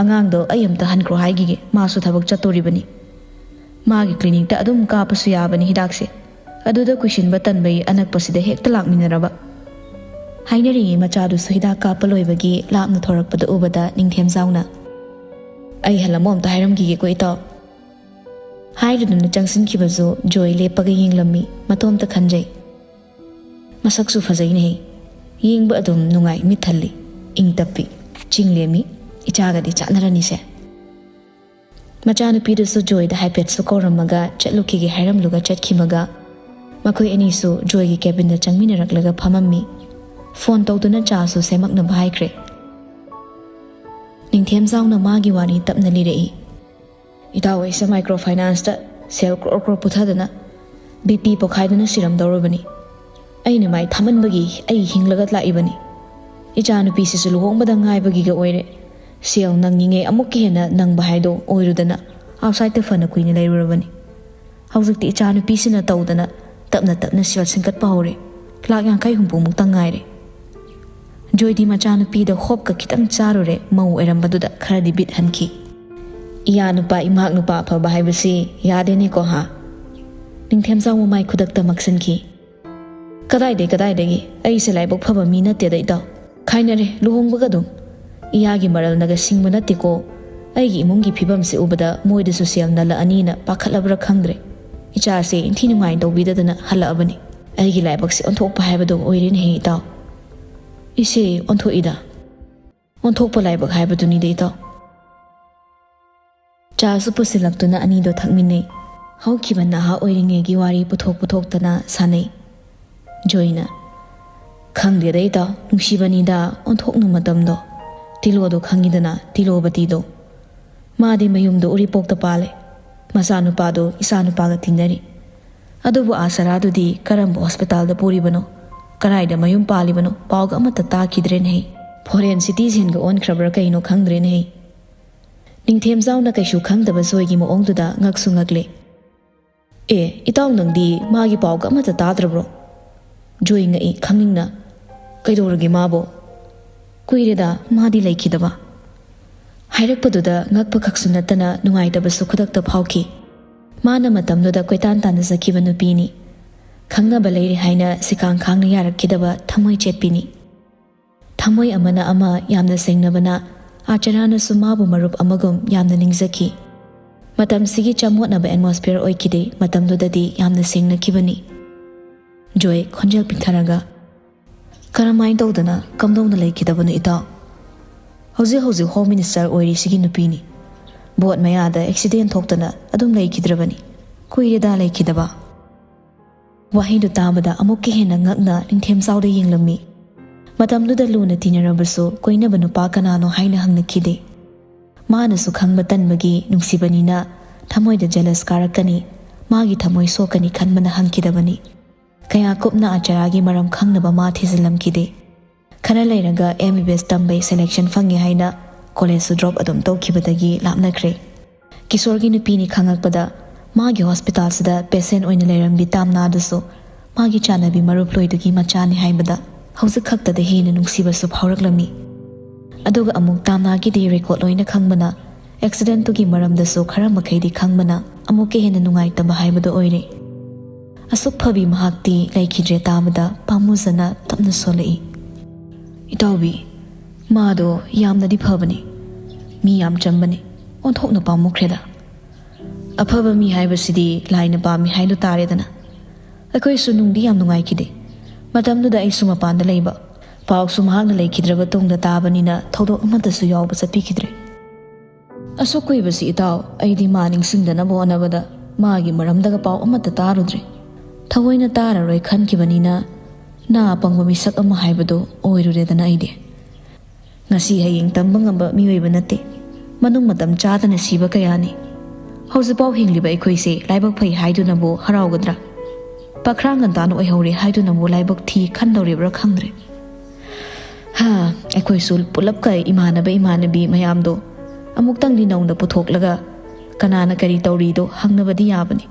ꯑꯉꯥꯡꯗꯣ ꯑꯩ ꯑꯝꯇ ꯍꯟꯈ꯭ꯔꯣ ꯍꯥꯏꯈꯤꯒꯦ, ꯃꯥꯁꯨ ꯊꯕꯛ ꯆꯠꯇꯣꯔꯤꯕꯅꯤ꯫ ꯃꯥꯒꯤ ꯀ꯭ꯂꯤꯅꯤꯛꯇ ꯑꯗꯨꯝ ꯀꯥꯞꯄꯁꯨ ꯌꯥꯕꯅꯤ ꯍꯤꯗꯥꯛꯁꯦ꯫ ꯑꯗꯨꯗ ꯀꯨꯏꯁꯤꯟꯕ ꯇꯟꯕꯩ ꯑꯅꯛꯄꯁꯤꯗ ꯍꯦꯛꯇ ꯂꯥꯛꯃꯤꯟꯅꯔꯕ꯫" ꯍꯥꯏꯅꯔꯤꯉꯩ ꯃꯆꯥꯗꯨꯁꯨ ꯍꯤꯗꯥꯛ ꯀꯥꯞꯄ ꯂꯣꯏꯕꯒꯤ ꯂꯥꯞꯅ ꯊꯣꯔꯛꯄꯗꯨ ꯎꯕꯗ ꯅꯤꯡꯊꯦꯝꯖꯥꯎꯅ, "ꯑꯩ ꯍꯜꯂꯝꯃꯣ ꯑꯝꯇ ꯍꯥꯏꯔꯝꯈꯤꯒꯦꯀꯣ ꯏꯇꯥꯎ꯫" ꯍꯥꯏꯔꯗꯨꯅ ꯆꯪꯁꯤꯟꯈꯤꯕꯁꯨ ꯖꯣꯏ ꯂꯦꯞꯄꯒ ꯌꯦꯡꯂꯝꯃꯤ, ꯃꯇꯣꯝꯇ ꯈꯟꯖꯩ꯫ "ꯃꯁꯛꯁꯨ ꯐꯖꯩꯅꯦꯍꯦ꯫ ꯌꯦꯡꯕ ꯑꯗꯨꯝ ꯅꯨꯡꯉꯥꯏ, ꯃꯤꯠ ꯊꯜꯂꯤ, ꯏꯪ ꯇꯞꯄꯤ, ꯆꯤꯡ ꯂꯦꯝꯃꯤ, ꯏꯆꯥꯒꯗꯤ ꯆꯥꯟꯅꯔꯅꯤꯁꯦ꯫" ꯃꯆꯥꯅꯨꯄꯤꯗꯨꯁꯨ ꯖꯣꯏꯗ ꯍꯥꯏꯐꯦꯠꯁꯨ ꯀꯧꯔꯝꯃꯒ ꯆꯠꯂꯨꯈꯤꯒꯦ ꯍꯥꯏꯔꯝꯂꯒ ꯆꯠꯈꯤꯕꯒ ꯃꯈꯣꯏ ꯑꯅꯤꯁꯨ ꯖꯣꯏꯒꯤ ꯀꯦꯕꯤꯟꯗ ꯆꯪꯃꯤꯟꯅꯔꯛꯂꯒ ꯐꯝꯃꯝꯃꯤ꯫ ꯐꯣꯟ ꯇꯧꯗꯨꯅ ꯆꯥꯁꯨ ꯁꯦꯝꯃꯛꯅꯕ ꯍꯥꯏꯈ꯭ꯔꯦ꯫ ꯅꯤꯡꯊꯦꯝꯖꯥꯎꯅ ꯃꯥꯒꯤ ꯋꯥꯔꯤ ꯇꯞꯅ ꯂꯤꯔꯛꯏ꯫ "ꯏꯇꯥꯎ ꯑꯩꯁꯦ ꯃꯥꯏꯀ꯭ꯔꯣ ꯐꯥꯏꯅꯥꯟꯁꯇ ꯁꯦꯜ ꯀ꯭ꯔꯣꯔ ꯀ꯭ꯔꯣꯔ ꯄꯨꯊꯗꯅ ꯕꯤ ꯄꯤ ꯄꯣꯛꯈꯥꯏꯗꯨꯅ ꯁꯤꯔꯝꯗꯧꯔꯕꯅꯤ꯫ ꯑꯩꯅ ꯃꯥꯏ ꯊꯥꯃꯟꯕꯒꯤ ꯑꯩ ꯍꯤꯡꯂꯒ ꯂꯥꯛꯏꯕꯅꯤ꯫ ꯏꯆꯥꯅꯨꯄꯤꯁꯤꯁꯨ ꯂꯨꯍꯣꯡꯕꯗ ꯉꯥꯏꯕꯒꯤꯒ ꯑꯣꯏꯔꯦ꯫ ꯁꯦꯜ ꯅꯪꯉꯤꯉꯩ ꯑꯃꯨꯛꯀ ꯍꯦꯟꯅ ꯅꯪꯕ ꯍꯥꯏꯗꯣ ꯑꯣꯏꯔꯨꯗꯅ ꯑꯥꯎꯠꯁꯥꯏꯠꯇ ꯐꯅ ꯀꯨꯏꯅ ꯂꯩꯔꯨꯔꯕꯅꯤ꯫ ꯍꯧꯖꯤꯛꯇꯤ ꯏꯆꯥꯅꯨꯄꯤꯁꯤꯅ ꯇꯧꯗꯅ ꯇꯞꯅ ꯇꯞꯅ ꯁꯦꯜ ꯁꯤꯡꯀꯠꯄ ꯍꯧꯔꯦ꯫ ꯂꯥꯛ ꯌꯥꯡꯈꯩ ꯍꯨꯝꯐꯨꯃꯨꯛꯇꯪ ꯉꯥꯏꯔꯦ꯫" ꯖꯣꯏꯗꯤ ꯃꯆꯥꯅꯨꯄꯤꯗ ꯍꯣꯞꯀ ꯈꯤꯇꯪ ꯆꯥꯔꯨꯔꯦ, ꯃꯧ ꯑꯣꯏꯔꯝꯕꯗꯨꯗ ꯈꯔꯗꯤ ꯕꯤꯠ ꯍꯟꯈꯤ꯫ "ꯏꯌꯥ ꯅꯨꯄꯥ ꯏꯃꯥꯛ ꯅꯨꯄꯥ ꯑꯐꯕ ꯍꯥꯏꯕꯁꯤ ꯌꯥꯗꯦꯅꯦꯀꯣ ꯍꯥ?" ꯅꯤꯡꯊꯦꯝꯖꯥꯎ ꯃꯃꯥꯏ ꯈꯨꯗꯛꯇ ꯃꯛꯁꯤꯟꯈꯤ꯫ "ꯀꯗꯥꯏꯗꯩ ꯀꯗꯥꯏꯗꯒꯤ? ꯑꯩꯁꯦ ꯂꯥꯏꯕꯛ ꯐꯕ ꯃꯤ ꯅꯠꯇꯦꯗ ꯏꯇꯥꯎ꯫ ꯍꯥꯏꯅꯔꯦ ꯂꯨꯍꯣꯡꯕꯒ ꯑꯗꯨꯝ꯫ ꯏꯌꯥꯒꯤ ꯃꯔꯜꯅꯒ ꯁꯤꯡꯕ ꯅꯠꯇꯦꯀꯣ꯫ ꯑꯩꯒꯤ ꯏꯃꯨꯡꯒꯤ ꯐꯤꯕꯝꯁꯦ ꯎꯕꯗ ꯃꯣꯏꯗꯁꯨ ꯁꯦꯜ ꯅꯜꯂꯛꯑꯅꯤꯅ ꯄꯥꯈꯠꯂꯕ꯭ꯔꯥ ꯈꯪꯗ꯭ꯔꯦ꯫ ꯏꯆꯥꯁꯦ ꯏꯟꯊꯤ ꯅꯨꯡꯉꯥꯏꯅ ꯇꯧꯕꯤꯗꯗꯅ ꯍꯜꯂꯛꯑꯕꯅꯤ꯫ ꯑꯩꯒꯤ ꯂꯥꯏꯕꯛꯁꯦ ꯑꯣꯟꯊꯣꯛꯄ ꯍꯥꯏꯕꯗꯣ ꯑꯣꯏꯔꯦꯅꯦꯍꯦ ꯏꯇꯥꯎ꯫ ꯏꯆꯦ, ꯑꯣꯟꯊꯣꯛꯏꯗ꯫ ꯑꯣꯟꯊꯣꯛꯄ ꯂꯥꯏꯕꯛ ꯍꯥꯏꯕꯗꯨꯅꯤꯗ ꯏꯇꯥꯎ꯫ ꯆꯥꯁꯨ ꯄꯨꯁꯤꯜꯂꯛꯇꯨꯅ ꯑꯅꯤꯗꯣ ꯊꯛꯃꯤꯟꯅꯩ꯫ ꯍꯧꯈꯤꯕ ꯅꯍꯥ ꯑꯣꯏꯔꯤꯉꯩꯒꯤ ꯋꯥꯔꯤ ꯄꯨꯊꯣꯛ ꯄꯨꯊꯣꯛꯇꯅ ꯁꯥꯟꯅꯩ꯫ ꯖꯣꯏꯅ, "ꯈꯪꯗꯦꯗ ꯏꯇꯥꯎ, ꯅꯨꯡꯁꯤꯕꯅꯤꯗ ꯑꯣꯟꯊꯣꯛꯅ ꯃꯇꯝꯗꯣ꯫ ꯇꯤꯂꯣꯗꯣ ꯈꯪꯉꯤꯗꯅ, ꯇꯤꯂꯣꯕꯇꯤꯗꯣ꯫ ꯃꯥꯗꯤ ꯃꯌꯨꯝꯗꯣ ꯎꯔꯤꯄꯣꯛꯇ ꯄꯥꯜꯂꯦ꯫ ꯃꯆꯥꯅꯨꯄꯥꯗꯣ ꯏꯆꯥꯅꯨꯄꯥꯒ ꯇꯤꯟꯅꯔꯤ꯫ ꯑꯗꯨꯕꯨ ꯑꯥ ꯁꯔꯥꯗꯨꯗꯤ ꯀꯔꯝꯕ ꯍꯣꯁꯄꯤꯇꯥꯜꯗ ꯄꯨꯔꯤꯕꯅꯣ? ꯀꯔꯥꯏꯗ ꯃꯌꯨꯝ ꯄꯥꯜꯂꯤꯕꯅꯣ? ꯄꯥꯎꯒ ꯑꯃꯠꯇ ꯇꯥꯈꯤꯗ꯭ꯔꯦꯅꯦꯍꯦ꯫ ꯐꯣꯔꯦꯟ ꯁꯤꯇꯤꯖꯦꯟꯒ ꯑꯣꯟꯈ꯭ꯔꯕ꯭ꯔꯥ ꯀꯩꯅꯣ ꯈꯪꯗ꯭ꯔꯦꯅꯦꯍꯦ꯫" ꯅꯤꯡꯊꯦꯝꯖꯥꯎꯅ ꯀꯩꯁꯨ ꯈꯪꯗꯕ ꯖꯣꯏꯒꯤ ꯃꯑꯣꯡꯗꯨꯗ ꯉꯛꯁꯨ ꯉꯛꯂꯦ꯫ "ꯑꯦ, ꯏꯇꯥꯎ ꯅꯪꯗꯤ ꯃꯥꯒꯤ ꯄꯥꯎꯒ ꯑꯃꯠꯇ ꯇꯥꯗ꯭ꯔꯕ꯭ꯔꯣ?" ꯖꯣꯏ ꯉꯛꯏ ꯈꯪꯅꯤꯡꯅ꯫ "ꯀꯩꯗꯧꯔꯒꯦ ꯃꯥꯕꯣ?" "ꯀꯨꯏꯔꯦꯗ ꯃꯥꯗꯤ ꯂꯩꯈꯤꯗꯕ꯫" ꯍꯥꯏꯔꯛꯄꯗꯨꯗ ꯉꯛꯄ ꯈꯛꯁꯨ ꯅꯠꯇꯅ ꯅꯨꯡꯉꯥꯏꯇꯕꯁꯨ ꯈꯨꯗꯛꯇ ꯐꯥꯎꯈꯤ꯫ ꯃꯥꯅ ꯃꯇꯝꯗꯨꯗ ꯀꯣꯏꯇꯥꯟ ꯇꯥꯟꯅꯖꯈꯤꯕ ꯅꯨꯄꯤꯅꯤ꯫ ꯈꯪꯅꯕ ꯂꯩꯔꯦ ꯍꯥꯏꯅ ꯁꯤꯀꯥꯡ ꯈꯥꯡꯅ ꯌꯥꯔꯛꯈꯤꯗꯕ ꯊꯃꯣꯏ ꯆꯦꯠꯄꯤꯅꯤ꯫ ꯊꯃꯣꯏ ꯑꯃꯅ ꯑꯃ ꯌꯥꯝꯅ ꯁꯦꯡꯅꯕꯅ ꯑꯥꯆꯔꯥꯅꯁꯨ ꯃꯥꯕꯨ ꯃꯔꯨꯞ ꯑꯃꯒꯨꯝ ꯌꯥꯝꯅ ꯅꯤꯡꯖꯈꯤ꯫ ꯃꯇꯝꯁꯤꯒꯤ ꯆꯃꯣꯠꯅꯕ ꯑꯦꯠꯃꯣꯁꯐꯤꯌꯔ ꯑꯣꯏꯈꯤꯗꯦ, ꯃꯇꯝꯗꯨꯗꯗꯤ ꯌꯥꯝꯅ ꯁꯦꯡꯅꯈꯤꯕꯅꯤ꯫ ꯖꯣꯏ ꯈꯣꯟꯖꯦꯜ ꯄꯤꯛꯊꯔꯒ, "ꯀꯔꯝꯍꯥꯏꯅ ꯇꯧꯗꯅ, ꯀꯝꯗꯧꯅ ꯂꯩꯈꯤꯗꯕꯅꯣ ꯏꯇꯥꯎ? ꯍꯧꯖꯤꯛ ꯍꯧꯖꯤꯛ ꯍꯣꯝ ꯃꯤꯅꯤꯁꯇꯔ ꯑꯣꯏꯔꯤꯁꯤꯒꯤ ꯅꯨꯄꯤꯅꯤ꯫ ꯚꯣꯠ ꯃꯌꯥꯗ ꯑꯦꯛꯁꯤꯗꯦꯟ ꯊꯣꯛꯇꯅ ꯑꯗꯨꯝ ꯂꯩꯈꯤꯗ꯭ꯔꯕꯅꯤ꯫ ꯀꯨꯏꯔꯦꯗ ꯂꯩꯈꯤꯗꯕ꯫" ꯋꯥꯍꯩꯗꯨ ꯇꯥꯕꯗ ꯑꯃꯨꯛꯀ ꯍꯦꯟꯅ ꯉꯛꯅ ꯅꯤꯡꯊꯦꯝꯆꯥꯎꯗ ꯌꯦꯡꯂꯝꯃꯤ꯫ ꯃꯇꯝꯗꯨꯗ ꯂꯨꯅ ꯇꯤꯟꯅꯔꯕꯁꯨ ꯀꯣꯏꯅꯕ ꯅꯨꯄꯥ ꯀꯅꯥꯅꯣ ꯍꯥꯏꯅ ꯍꯪꯅꯈꯤꯗꯦ꯫ ꯃꯥꯅꯁꯨ ꯈꯪꯕ ꯇꯟꯕꯒꯤ ꯅꯨꯡꯁꯤꯕꯅꯤꯅ ꯊꯃꯣꯏꯗ ꯖꯦꯂꯁ ꯀꯥꯔꯛꯀꯅꯤ, ꯃꯥꯒꯤ ꯊꯃꯣꯏ ꯁꯣꯛꯀꯅꯤ ꯈꯟꯕꯅ ꯍꯪꯈꯤꯗꯕꯅꯤ꯫ ꯀꯌꯥ ꯀꯨꯞꯅ ꯑꯥꯆꯥꯔꯥꯒꯤ ꯃꯔꯝ ꯈꯪꯅꯕ ꯃꯥ ꯊꯤꯖꯤꯜꯂꯝꯈꯤꯗꯦ꯫ ꯈꯔ ꯂꯩꯔꯒ ꯑꯦꯝ ꯕꯤ ꯕꯤ ꯑꯦꯁ ꯇꯝꯕꯩ ꯁꯦꯂꯦꯛꯁꯟ ꯐꯪꯉꯦ ꯍꯥꯏꯅ ꯀꯣꯂꯦꯖꯁꯨ ꯗ꯭ꯔꯣꯞ ꯑꯗꯨꯝ ꯇꯧꯈꯤꯕꯗꯒꯤ ꯂꯥꯞꯅꯈ꯭ꯔꯦ꯫ ꯀꯤꯁꯣꯔꯒꯤ ꯅꯨꯄꯤꯅꯤ ꯈꯪꯉꯛꯄꯗ ꯃꯥꯒꯤ ꯍꯣꯁꯄꯤꯇꯥꯜꯁꯤꯗ ꯄꯦꯁꯦꯟ ꯑꯣꯏꯅ ꯂꯩꯔꯝꯕꯤ ꯇꯥꯝꯅꯥꯗꯨꯁꯨ ꯃꯥꯒꯤ ꯆꯥꯟꯅꯕꯤ ꯃꯔꯨꯞ ꯂꯣꯏꯗꯨꯒꯤ ꯃꯆꯥꯅꯤ ꯍꯥꯏꯕꯗ ꯍꯧꯖꯤꯛ ꯈꯛꯇꯗ ꯍꯦꯟꯅ ꯅꯨꯡꯁꯤꯕꯁꯨ ꯐꯥꯎꯔꯛꯂꯝꯃꯤ꯫ ꯑꯗꯨꯒ ꯑꯃꯨꯛ ꯇꯥꯝꯅꯥꯒꯤꯗꯤ ꯔꯦꯀꯣꯔꯠ ꯂꯣꯏꯅ ꯈꯪꯕꯅ ꯑꯦꯛꯁꯤꯗꯦꯟꯇꯨꯒꯤ ꯃꯔꯝꯗꯁꯨ ꯈꯔ ꯃꯈꯩꯗꯤ ꯈꯪꯕꯅ ꯑꯃꯨꯛꯀ ꯍꯦꯟꯅ ꯅꯨꯡꯉꯥꯏꯇꯕ ꯍꯥꯏꯕꯗꯨ ꯑꯣꯏꯔꯦ꯫ ꯑꯁꯨꯛ ꯐꯕꯤ ꯃꯍꯥꯛꯇꯤ ꯂꯩꯈꯤꯗ꯭ꯔꯦ ꯇꯥꯕꯗ ꯄꯥꯝꯃꯨꯖꯅ ꯇꯞꯅ ꯁꯣꯜꯂꯛꯏ꯫ ꯏꯇꯥꯎꯕꯤ, ꯃꯥꯗꯣ ꯌꯥꯝꯅꯗꯤ ꯐꯕꯅꯤ, ꯃꯤ ꯌꯥꯝ ꯆꯝꯕꯅꯤ, ꯑꯣꯟꯊꯣꯛꯅ ꯄꯥꯝꯃꯨꯈ꯭ꯔꯦꯗ꯫ ꯑꯐꯕ ꯃꯤ ꯍꯥꯏꯕꯁꯤꯗꯤ ꯂꯥꯏꯅ ꯄꯥꯝꯃꯤ ꯍꯥꯏꯗꯨ ꯇꯥꯔꯦꯗꯅ꯫ ꯑꯩꯈꯣꯏꯁꯨ ꯅꯨꯡꯗꯤ ꯌꯥꯝ ꯅꯨꯡꯉꯥꯏꯈꯤꯗꯦ꯫ ꯃꯇꯝꯗꯨꯗ ꯑꯩꯁꯨ ꯃꯄꯥꯟꯗ ꯂꯩꯕ, ꯄꯥꯎꯁꯨ ꯃꯍꯥꯛꯅ ꯂꯩꯈꯤꯗ꯭ꯔꯕ ꯇꯨꯡꯗ ꯇꯥꯕꯅꯤꯅ ꯊꯧꯗꯣꯛ ꯑꯃꯠꯇꯁꯨ ꯌꯥꯎꯕ ꯆꯠꯄꯤꯈꯤꯗ꯭ꯔꯦ꯫ ꯑꯁꯨꯛ ꯀꯨꯏꯕꯁꯤ ꯏꯇꯥꯎ, ꯑꯩꯗꯤ ꯃꯥ ꯅꯤꯡꯁꯤꯡꯗꯅꯕ ꯍꯣꯠꯅꯕꯗ ꯃꯥꯒꯤ ꯃꯔꯝꯗꯒ ꯄꯥꯎ ꯑꯃꯠꯇ ꯇꯥꯔꯨꯗ꯭ꯔꯦ꯫ ꯊꯑꯣꯏꯅ ꯇꯥꯔꯔꯣꯏ ꯈꯟꯈꯤꯕꯅꯤꯅ ꯅꯥ ꯄꯪꯕ ꯃꯤꯁꯛ ꯑꯃ ꯍꯥꯏꯕꯗꯨ ꯑꯣꯏꯔꯨꯔꯦꯗꯅ ꯑꯩꯗꯤ꯫ ꯉꯁꯤ ꯍꯌꯦꯡ ꯇꯝꯕ ꯉꯝꯕ ꯃꯤꯑꯣꯏꯕ ꯅꯠꯇꯦ꯫ ꯃꯅꯨꯡ ꯃꯇꯝ ꯆꯥꯗꯅ ꯁꯤꯕ ꯀꯌꯥꯅꯤ꯫ ꯍꯧꯖꯤꯛꯐꯥꯎ ꯍꯤꯡꯂꯤꯕ ꯑꯩꯈꯣꯏꯁꯦ ꯂꯥꯏꯕꯛ ꯐꯩ ꯍꯥꯏꯗꯨꯅꯕꯨ ꯍꯔꯥꯎꯒꯗ꯭ꯔꯥ? ꯄꯥꯈ꯭ꯔꯥ ꯉꯟꯇꯥꯅ ꯑꯣꯏꯍꯧꯔꯦ ꯍꯥꯏꯗꯨꯅꯕꯨ ꯂꯥꯏꯕꯛ ꯊꯤ ꯈꯟꯗꯧꯔꯤꯕ꯭ꯔꯥ ꯈꯪꯗ꯭ꯔꯦ꯫ ꯍꯥ, ꯑꯩꯈꯣꯏꯁꯨ ꯄꯨꯂꯞꯀ ꯏꯃꯥꯟꯅꯕ ꯏꯃꯥꯟꯅꯕꯤ ꯃꯌꯥꯝꯗꯣ ꯑꯃꯨꯛꯇꯪꯗꯤ ꯅꯧꯅ ꯄꯨꯊꯣꯛꯂꯒ ꯀꯅꯥꯅ ꯀꯔꯤ ꯇꯧꯔꯤꯗꯣ ꯍꯪꯅꯕꯗꯤ ꯌꯥꯕꯅꯤ꯫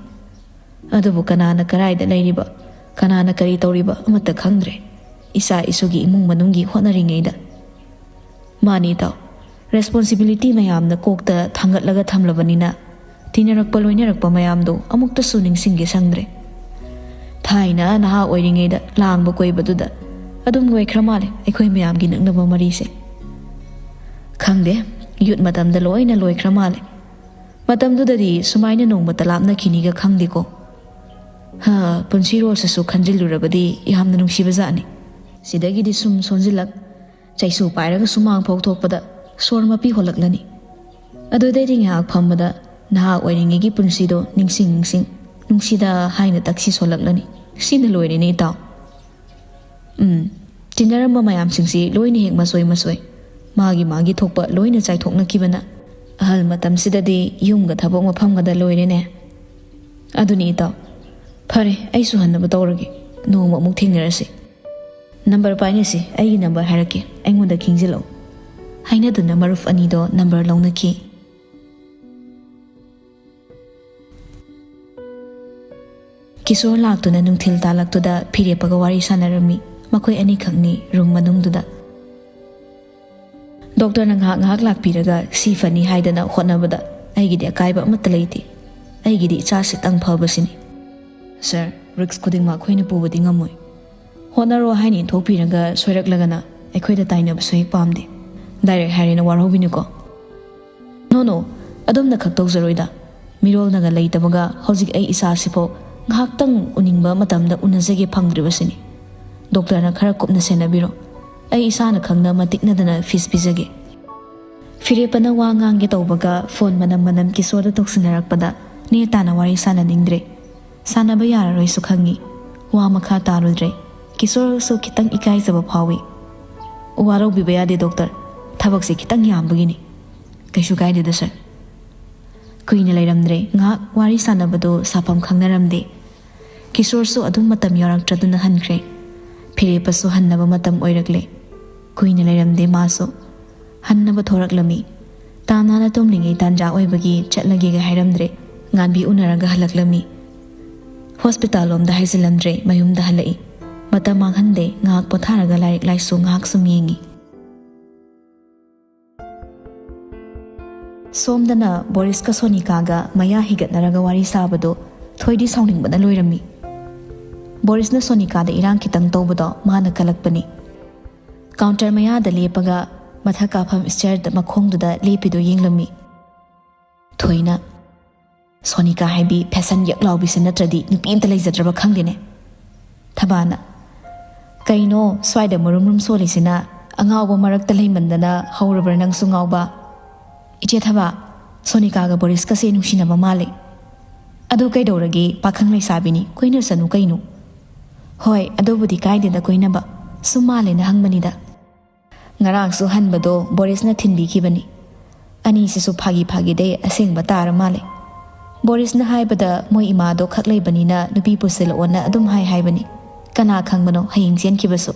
ꯑꯗꯨꯕꯨ ꯀꯅꯥꯅ ꯀꯔꯥꯏꯗ ꯂꯩꯔꯤꯕ, ꯀꯅꯥꯅ ꯀꯔꯤ ꯇꯧꯔꯤꯕ ꯑꯃꯠꯇ ꯈꯪꯗ꯭ꯔꯦ꯫ ꯏꯆꯥ ꯏꯁꯨꯒꯤ ꯏꯃꯨꯡ ꯃꯅꯨꯡꯒꯤ ꯍꯣꯠꯅꯔꯤꯉꯩꯗ꯫ ꯃꯥꯅꯤ ꯏꯇꯥꯎ, responsibility ꯃꯌꯥꯝꯅ ꯀꯣꯛꯇ ꯊꯥꯡꯒꯠꯂꯒ ꯊꯝꯂꯕꯅꯤꯅ ꯇꯤꯟꯅꯔꯛꯄ ꯂꯣꯏꯅꯔꯛꯄ ꯃꯌꯥꯝꯗꯣ ꯑꯃꯨꯛꯇꯁꯨ ꯅꯤꯡꯁꯤꯡꯒꯦ ꯁꯪꯗ꯭ꯔꯦ꯫ ꯊꯥꯏꯅ ꯅꯍꯥ ꯑꯣꯏꯔꯤꯉꯩꯗ ꯂꯥꯡꯕ ꯀꯣꯏꯕꯗꯨꯗ ꯑꯗꯨꯝ ꯂꯣꯏꯈ꯭ꯔ ꯃꯥꯜꯂꯦ ꯑꯩꯈꯣꯏ ꯃꯌꯥꯝꯒꯤ ꯅꯛꯅꯕ ꯃꯔꯤꯁꯦ꯫ ꯈꯪꯗꯦ, ꯌꯨꯠ ꯃꯇꯝꯗ ꯂꯣꯏꯅ ꯂꯣꯏꯈ꯭ꯔ ꯃꯥꯜꯂꯦ꯫ ꯃꯇꯝꯗꯨꯗꯗꯤ ꯁꯨꯃꯥꯏꯅ ꯅꯣꯡꯃꯇ ꯂꯥꯞꯅꯈꯤꯅꯤꯒ ꯈꯪꯗꯦꯀꯣ꯫ ꯍꯥ, ꯄꯨꯟꯁꯤꯔꯣꯜꯁꯤꯁꯨ ꯈꯟꯖꯤꯜꯂꯨꯔꯕꯗꯤ ꯌꯥꯝꯅ ꯅꯨꯡꯁꯤꯕ ꯖꯥꯠꯅꯤ꯫ ꯁꯤꯗꯒꯤꯗꯤ ꯁꯨꯝ ꯁꯣꯟꯖꯤꯜꯂꯛ, ꯆꯩꯁꯨ ꯄꯥꯏꯔꯒ ꯁꯨꯃꯥꯡ ꯐꯥꯎ ꯊꯣꯛꯄꯗ ꯁꯣꯔ ꯃꯄꯤ ꯍꯣꯜꯂꯛꯂꯅꯤ꯫ ꯑꯗꯨꯗꯩꯗꯤ ꯉꯥꯏꯍꯥꯛ ꯐꯝꯕꯗ ꯅꯍꯥ ꯑꯣꯏꯔꯤꯉꯩꯒꯤ ꯄꯨꯟꯁꯤꯗꯣ ꯅꯤꯡꯁꯤꯡ ꯅꯤꯡꯁꯤꯡ, ꯅꯨꯡꯁꯤꯗ ꯍꯥꯏꯅ ꯇꯛꯁꯤ ꯁꯣꯜꯂꯛꯂꯅꯤ꯫ ꯁꯤꯅ ꯂꯣꯏꯔꯦꯅꯦ ꯏꯇꯥꯎ꯫ ꯎꯝ, ꯇꯤꯟꯅꯔꯝꯕ ꯃꯌꯥꯝꯁꯤꯡꯁꯤ ꯂꯣꯏꯅ ꯍꯦꯛ ꯃꯁꯣꯏ ꯃꯁꯣꯏ, ꯃꯥꯒꯤ ꯃꯥꯒꯤ ꯊꯣꯛꯄ ꯂꯣꯏꯅ ꯆꯥꯏꯊꯣꯛꯅꯈꯤꯕꯅ ꯑꯍꯜ ꯃꯇꯝꯁꯤꯗꯗꯤ ꯌꯨꯝꯒ ꯊꯕꯛ ꯃꯐꯝꯒꯗ ꯂꯣꯏꯔꯦꯅꯦ꯫ ꯑꯗꯨꯅꯤ ꯏꯇꯥꯎ꯫ ꯐꯔꯦ, ꯑꯩꯁꯨ ꯍꯟꯅꯕ ꯇꯧꯔꯒꯦ꯫ ꯅꯣꯡꯃ ꯑꯃꯨꯛ ꯊꯦꯡꯅꯔꯁꯤ꯫ ꯅꯝꯕꯔ ꯄꯥꯏꯅꯁꯤ, ꯑꯩꯒꯤ ꯅꯝꯕꯔ ꯍꯥꯏꯔꯛꯀꯦ, ꯑꯩꯉꯣꯟꯗ ꯈꯤꯡꯖꯤꯜꯂꯛꯎ꯫ ꯍꯥꯏꯅꯗꯨꯅ ꯃꯔꯨꯞ ꯑꯅꯤꯗꯣ ꯅꯝꯕꯔ ꯂꯧꯅꯈꯤ꯫ ꯀꯤꯁꯣꯔ ꯂꯥꯛꯇꯨꯅ ꯅꯨꯡꯊꯤꯜ ꯇꯥꯜꯂꯛꯇꯨꯗ ꯐꯤꯔꯦꯞꯄꯒ ꯋꯥꯔꯤ ꯁꯥꯟꯅꯔꯝꯃꯤ, ꯃꯈꯣꯏ ꯑꯅꯤꯈꯛꯅꯤ ꯔꯨꯝ ꯃꯅꯨꯡꯗꯨꯗ꯫ ꯗꯣꯛꯇꯔꯅ ꯉꯥꯏꯍꯥꯛ ꯉꯥꯏꯍꯥꯛ ꯂꯥꯛꯄꯤꯔꯒ ꯁꯤ ꯐꯅꯤ ꯍꯥꯏꯗꯅ ꯍꯣꯠꯅꯕꯗ ꯑꯩꯒꯤꯗꯤ ꯑꯀꯥꯏꯕ ꯑꯃꯠꯇ ꯂꯩꯇꯦ꯫ ꯑꯩꯒꯤꯗꯤ ꯏꯆꯥꯁꯤꯇꯪ ꯐꯕꯁꯤꯅꯤ꯫ ꯁꯥꯔ, ꯔꯤꯛꯁ ꯈꯨꯗꯤꯡꯃꯛ ꯑꯩꯈꯣꯏꯅ ꯄꯨꯕꯗꯤ ꯉꯝꯃꯣꯏ꯫ ꯍꯣꯠꯅꯔꯣ ꯍꯥꯏꯅ ꯏꯟꯊꯣꯛꯄꯤꯔꯒ ꯁꯣꯏꯔꯛꯂꯒꯅ ꯑꯩꯈꯣꯏꯗ ꯇꯥꯏꯅꯕꯁꯨ ꯍꯦꯛ ꯄꯥꯝꯗꯦ꯫ ꯗꯥꯏꯔꯦꯛ ꯍꯥꯏꯔꯦꯅ ꯋꯥꯔꯧꯕꯤꯅꯨꯀꯣ꯫ ꯅꯣ ꯅꯣ, ꯑꯗꯣꯝꯅ ꯈꯛ ꯇꯧꯖꯔꯣꯏꯗ꯫ ꯃꯤꯔꯣꯜꯅꯒ ꯂꯩꯇꯕꯒ ꯍꯧꯖꯤꯛ ꯑꯩ ꯏꯁꯥꯁꯤꯐꯥꯎ ꯉꯥꯏꯍꯥꯛꯇꯪ ꯎꯅꯤꯡꯕ ꯃꯇꯝꯗ ꯎꯅꯖꯒꯦ ꯐꯪꯗ꯭ꯔꯤꯕꯁꯤꯅꯤ꯫ ꯗꯣꯛꯇꯔꯅ ꯈꯔ ꯀꯨꯞꯅ ꯁꯦꯟꯅꯕꯤꯔꯣ꯫ ꯑꯩ ꯏꯁꯥꯅ ꯈꯪꯅ ꯃꯇꯤꯛꯅꯗꯅ ꯐꯤꯁ ꯄꯤꯖꯒꯦ꯫ ꯐꯤꯔꯦꯞꯄꯅ ꯋꯥ ꯉꯥꯡꯒꯦ ꯇꯧꯕꯒ ꯐꯣꯟ ꯃꯅꯝ ꯃꯅꯝ ꯀꯤꯁꯣꯔꯗ ꯇꯧꯁꯤꯟꯅꯔꯛꯄꯗ ꯅꯦ ꯇꯥꯅ ꯋꯥꯔꯤ ꯁꯥꯟꯅꯅꯤꯡꯗ꯭ꯔꯦ꯫ ꯁꯥꯟꯅꯕ ꯌꯥꯔꯔꯣꯏꯁꯨ ꯈꯪꯉꯤ꯫ ꯋꯥ ꯃꯈꯥ ꯇꯥꯔꯨꯗ꯭ꯔꯦ꯫ ꯀꯤꯁꯣꯔꯁꯨ ꯈꯤꯇꯪ ꯏꯀꯥꯏꯖꯕ ꯐꯥꯎꯏ꯫ ꯋꯥꯔꯧꯕꯤꯕ ꯌꯥꯗꯦ ꯗꯣꯛꯇꯔ, ꯊꯕꯛꯁꯦ ꯈꯤꯇꯪ ꯌꯥꯝꯕꯒꯤꯅꯤ꯫ ꯀꯩꯁꯨ ꯀꯥꯏꯗꯦꯗ ꯁꯔ꯫ ꯀꯨꯏꯅ ꯂꯩꯔꯝꯗ꯭ꯔꯦ꯫ ꯉꯥꯏꯍꯥꯛ ꯋꯥꯔꯤ ꯁꯥꯟꯅꯕꯗꯨ ꯁꯥꯐꯝ ꯈꯪꯅꯔꯝꯗꯦ꯫ ꯀꯤꯁꯣꯔꯁꯨ ꯑꯗꯨꯝ ꯃꯇꯝ ꯌꯧꯔꯛꯇ꯭ꯔꯗꯨꯅ ꯍꯟꯈ꯭ꯔꯦ꯫ ꯐꯤꯔꯦꯞꯄꯁꯨ ꯍꯟꯅꯕ ꯃꯇꯝ ꯑꯣꯏꯔꯛꯂꯦ꯫ ꯀꯨꯏꯅ ꯂꯩꯔꯝꯗꯦ ꯃꯥꯁꯨ꯫ ꯍꯟꯅꯕ ꯊꯣꯔꯛꯂꯝꯃꯤ꯫ ꯇꯥꯅꯥꯅ ꯇꯨꯝꯂꯤꯉꯩ ꯇꯥꯟꯖꯥ ꯑꯣꯏꯕꯒꯤ ꯆꯠꯂꯒꯦꯒ ꯍꯥꯏꯔꯝꯗ꯭ꯔꯦ꯫ ꯉꯥꯟꯕꯤ ꯎꯅꯔꯒ ꯍꯜꯂꯛꯂꯝꯃꯤ꯫ ꯍꯣꯁꯄꯤꯇꯥꯜ ꯂꯣꯝꯗ ꯍꯥꯏꯖꯤꯜꯂꯝꯗ꯭ꯔꯦ, ꯃꯌꯨꯝꯗ ꯍꯜꯂꯛꯏ꯫ ꯃꯇꯝ ꯃꯥꯡꯍꯟꯗꯦ, ꯉꯥꯏꯍꯥꯛ ꯄꯣꯊꯥꯔꯒ ꯂꯥꯏꯔꯤꯛ ꯂꯥꯏꯁꯨ ꯉꯥꯏꯍꯥꯛ ꯁꯨꯝ ꯌꯦꯡꯉꯤ꯫ ꯁꯣꯝꯗꯅ ꯕꯣꯔꯤꯁꯀ ꯁꯣꯅꯤꯀꯥꯒ ꯃꯌꯥ ꯍꯤꯒꯠꯅꯔꯒ ꯋꯥꯔꯤ ꯁꯥꯕꯗꯣ ꯊꯣꯏꯗꯤ ꯁꯥꯎꯅꯤꯡꯕꯅ ꯂꯣꯏꯔꯝꯃꯤ꯫ ꯕꯣꯔꯤꯁꯅ ꯁꯣꯅꯤꯀꯥꯗ ꯏꯔꯥꯡ ꯈꯤꯇꯪ ꯇꯧꯕꯗꯣ ꯃꯥꯅ ꯀꯜꯂꯛꯄꯅꯤ꯫ ꯀꯥꯎꯟꯇꯔ ꯃꯌꯥꯗ ꯂꯦꯞꯄꯒ ꯃꯊꯛ ꯀꯥꯐꯝ ꯁ꯭ꯇꯦꯌꯔꯗ ꯃꯈꯣꯡꯗꯨꯗ ꯂꯦꯞꯄꯤꯗꯣ ꯌꯦꯡꯂꯝꯃꯤ꯫ ꯊꯣꯏꯅ, "ꯁꯣꯅꯤꯀꯥ ꯍꯥꯏꯕꯤ ꯐꯦꯁꯟ ꯌꯛ ꯂꯥꯎꯕꯤꯁꯤ ꯅꯠꯇ꯭ꯔꯗꯤ ꯅꯨꯄꯤ ꯑꯝꯇ ꯂꯩꯖꯗ꯭ꯔꯕ ꯈꯪꯗꯦꯅꯦ꯫" ꯊꯕꯥꯅ, "ꯀꯩꯅꯣ ꯁ꯭ꯋꯥꯏꯗ ꯃꯔꯨꯝ ꯃꯔꯨꯝ ꯁꯣꯜꯂꯤꯁꯤꯅ? ꯑꯉꯥꯎꯕ ꯃꯔꯛꯇ ꯂꯩꯃꯟꯗꯅ ꯍꯧꯔꯕ꯭ꯔꯥ ꯅꯪꯁꯨ ꯉꯥꯎꯕ?" "ꯏꯆꯦ ꯊꯕꯥ, ꯁꯣꯅꯤꯀꯥꯒ ꯕꯣꯔꯤꯁꯀꯁꯦ ꯅꯨꯡꯁꯤꯅꯕ ꯃꯥꯜꯂꯦ꯫" "ꯑꯗꯨ ꯀꯩꯗꯧꯔꯒꯦ? ꯄꯥꯈꯪ ꯂꯩꯁꯥꯕꯤꯅꯤ, ꯀꯣꯏꯅꯁꯅꯨ ꯀꯩꯅꯣ꯫" "ꯍꯣꯏ, ꯑꯗꯨꯕꯨꯗꯤ ꯀꯥꯏꯗꯦꯗ ꯀꯣꯏꯅꯕ, ꯁꯨꯝ ꯃꯥꯜꯂꯦꯅ ꯍꯪꯕꯅꯤꯗ꯫" ꯉꯔꯥꯡꯁꯨ ꯍꯟꯕꯗꯣ ꯕꯣꯔꯤꯁꯅ ꯊꯤꯟꯕꯤꯈꯤꯕꯅꯤ꯫ ꯑꯅꯤꯁꯤꯁꯨ ꯐꯥꯒꯤ ꯐꯥꯒꯤꯗꯩ ꯑꯁꯦꯡꯕ ꯇꯥꯔ ꯃꯥꯜꯂꯦ꯫ ꯕꯣꯔꯤꯁꯅ ꯍꯥꯏꯕꯗ ꯃꯣꯏ ꯏꯃꯥꯗꯣ ꯈꯛ ꯂꯩꯕꯅꯤꯅ ꯅꯨꯄꯤ ꯄꯨꯁꯤꯜꯂꯛꯑꯣꯅ ꯑꯗꯨꯝ ꯍꯥꯏ ꯍꯥꯏꯕꯅꯤ꯫ ꯀꯅꯥ ꯈꯪꯕꯅꯣ ꯍꯌꯦꯡ ꯆꯦꯟꯈꯤꯕꯁꯨ꯫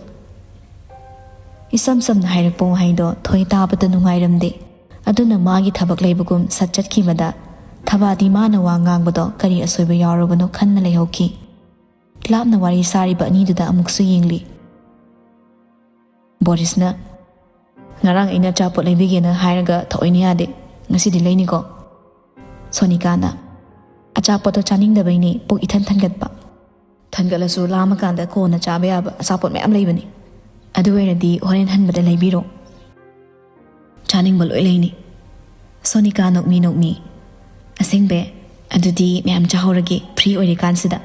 ꯏꯁꯝ ꯁꯝꯅ ꯍꯥꯏꯔꯛꯄ ꯋꯥꯍꯩꯗꯣ ꯊꯣꯏ ꯇꯥꯕꯗ ꯅꯨꯡꯉꯥꯏꯔꯝꯗꯦ꯫ ꯑꯗꯨꯅ ꯃꯥꯒꯤ ꯊꯕꯛ ꯂꯩꯕꯒꯨꯝ ꯁꯠ ꯆꯠꯈꯤꯕꯗ ꯊꯕꯥꯗꯤ ꯃꯥꯅ ꯋꯥ ꯉꯥꯡꯕꯗꯣ ꯀꯔꯤ ꯑꯁꯣꯏꯕ ꯌꯥꯎꯔꯕꯅꯣ ꯈꯟꯅ ꯂꯩꯍꯧꯈꯤ꯫ ꯂꯥꯞꯅ ꯋꯥꯔꯤ ꯁꯥꯔꯤꯕ ꯑꯅꯤꯗꯨꯗ ꯑꯃꯨꯛꯁꯨ ꯌꯦꯡꯂꯤ꯫ ꯕꯣꯔꯤꯁꯅ, "ꯉꯔꯥꯡ ꯑꯩꯅ ꯑꯆꯥꯄꯣꯠ ꯂꯩꯕꯤꯒꯦꯅ ꯍꯥꯏꯔꯒ ꯊꯑꯣꯏꯅ ꯌꯥꯗꯦ꯫ ꯉꯁꯤꯗꯤ ꯂꯩꯅꯤꯀꯣ꯫" ꯁꯣꯅꯤꯀꯥꯅ, "ꯑꯆꯥꯄꯣꯠꯇꯣ ꯆꯥꯅꯤꯡꯗꯕꯩꯅꯦ, ꯄꯨꯛ ꯏꯊꯟ ꯊꯟꯒꯠꯄ꯫" "ꯊꯟꯒꯠꯂꯁꯨ ꯂꯥꯝꯃꯀꯥꯟꯗ ꯀꯣꯟꯅ ꯆꯥꯕ ꯌꯥꯕ ꯑꯆꯥꯄꯣꯠ ꯃꯌꯥꯝ ꯂꯩꯕꯅꯤ꯫ ꯑꯗꯨ ꯑꯣꯏꯔꯗꯤ ꯍꯣꯔꯦꯟ ꯍꯟꯕꯗ ꯂꯩꯕꯤꯔꯣ꯫ ꯆꯥꯅꯤꯡꯕ ꯂꯣꯏ ꯂꯩꯅꯤ꯫ ꯁꯣꯅꯤꯀꯥ ꯅꯣꯛꯃꯤ ꯅꯣꯛꯃꯤ꯫ ꯑꯁꯦꯡꯕ? ꯑꯗꯨꯗꯤ ꯃꯌꯥꯝ ꯆꯥꯍꯧꯔꯒꯦ, ꯐ꯭ꯔꯤ ꯑꯣꯏꯔꯤꯀꯥꯟꯁꯤꯗ꯫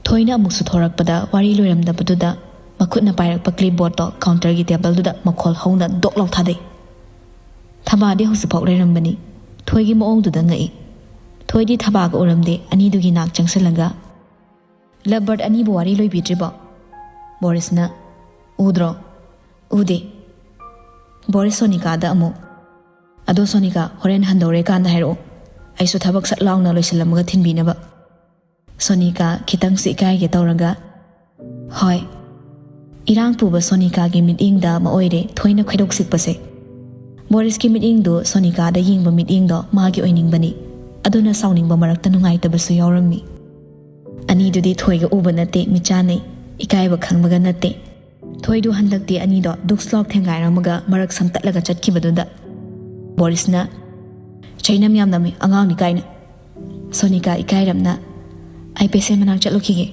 ꯊꯣꯏꯅ ꯑꯃꯨꯛꯁꯨ ꯊꯣꯔꯛꯄꯗ ꯋꯥꯔꯤ ꯂꯣꯏꯔꯝꯗꯕꯗꯨꯗ ꯃꯈꯨꯠꯅ ꯄꯥꯏꯔꯛꯄ ꯀ꯭ꯂꯤꯞꯕꯣꯔꯗꯇꯣ ꯀꯥꯎꯟꯇꯔꯒꯤ ꯇꯦꯕꯜꯗꯨꯗ ꯃꯈꯣꯜ ꯍꯧꯅ ꯗꯣꯛ ꯂꯥꯎ ꯊꯥꯗꯩ꯫ ꯊꯕꯥꯗꯤ ꯍꯧꯖꯤꯛꯐꯥꯎ ꯂꯩꯔꯝꯕꯅꯤ꯫ ꯊꯣꯏꯒꯤ ꯃꯑꯣꯡꯗꯨꯗ ꯉꯛꯏ꯫ ꯊꯣꯏꯗꯤ ꯊꯕꯥꯒ ꯎꯔꯝꯗꯦ, ꯑꯅꯤꯗꯨꯒꯤ ꯅꯥꯛ ꯆꯪꯁꯤꯜꯂꯒ, "ꯂꯕꯔꯠ ꯑꯅꯤꯕꯨ ꯋꯥꯔꯤ ꯂꯣꯏꯕꯤꯗ꯭ꯔꯤꯕꯣ?" ꯕꯣꯔꯤꯁꯅ, "ꯎꯗ꯭ꯔꯣ?" "ꯎꯗꯦ꯫" ꯕꯣꯔꯤꯁ ꯁꯣꯅꯤꯀꯥꯗ ꯑꯃꯨꯛ, "ꯑꯗꯣ ꯁꯣꯅꯤꯀꯥ, ꯍꯣꯔꯦꯟ ꯍꯟꯗꯧꯔꯦ ꯀꯥꯟꯗ ꯍꯥꯏꯔꯛꯑꯣ, ꯑꯩꯁꯨ ꯊꯕꯛ ꯁꯠ ꯂꯥꯎꯅ ꯂꯣꯏꯁꯤꯜꯂꯝꯃꯒ ꯊꯤꯟꯕꯤꯅꯕ꯫" ꯁꯣꯅꯤꯀꯥ ꯈꯤꯇꯪꯁꯨ ꯏꯀꯥꯏꯒꯦ ꯇꯧꯔꯒ, "ꯍꯣꯏ꯫" ꯏꯔꯥꯡ ꯄꯨꯕ ꯁꯣꯅꯤꯀꯥꯒꯤ ꯃꯤꯠꯌꯦꯡꯗ ꯑꯃ ꯑꯣꯏꯔꯦ ꯊꯣꯏꯅ ꯈꯣꯏꯗꯧ ꯁꯤꯛꯄꯁꯦ꯫ ꯕꯣꯔꯤꯁꯀꯤ ꯃꯤꯠꯌꯦꯡꯗꯨ ꯁꯣꯅꯤꯀꯥꯗ ꯌꯦꯡꯕ ꯃꯤꯠꯌꯦꯡꯗꯣ ꯃꯥꯒꯤ ꯑꯣꯏꯅꯤꯡꯕꯅꯤ꯫ ꯑꯗꯨꯅ ꯁꯥꯎꯅꯤꯡꯕ ꯃꯔꯛꯇ ꯅꯨꯡꯉꯥꯏꯇꯕꯁꯨ ꯌꯥꯎꯔꯝꯃꯤ꯫ ꯑꯅꯤꯗꯨꯗꯤ ꯊꯣꯏꯒ ꯎꯕ ꯅꯠꯇꯦ, ꯃꯤꯠꯆꯥꯟꯅꯩ, ꯏꯀꯥꯏꯕ ꯈꯪꯕꯒ ꯅꯠꯇꯦ꯫ ꯊꯣꯏꯗꯨ ꯍꯟꯗꯛꯇꯤ ꯑꯅꯤꯗꯣ ꯗꯨꯛꯁ ꯂꯥꯎ ꯊꯦꯡꯒꯥꯏꯔꯝꯃꯒ ꯃꯔꯛ ꯁꯝꯇꯠꯂꯒ ꯆꯠꯈꯤꯕꯗꯨꯗ ꯕꯣꯔꯤꯁꯅ, "ꯆꯩꯅꯝ ꯌꯥꯝ ꯅꯝꯃꯤ, ꯑꯉꯥꯡꯅꯤ ꯀꯥꯏꯅ꯫" ꯁꯣꯅꯤꯀꯥ ꯏꯀꯥꯏꯔꯞꯅ, "ꯑꯩ ꯄꯦꯁꯦꯟ ꯃꯅꯥꯛ ꯆꯠꯂꯨꯈꯤꯒꯦ"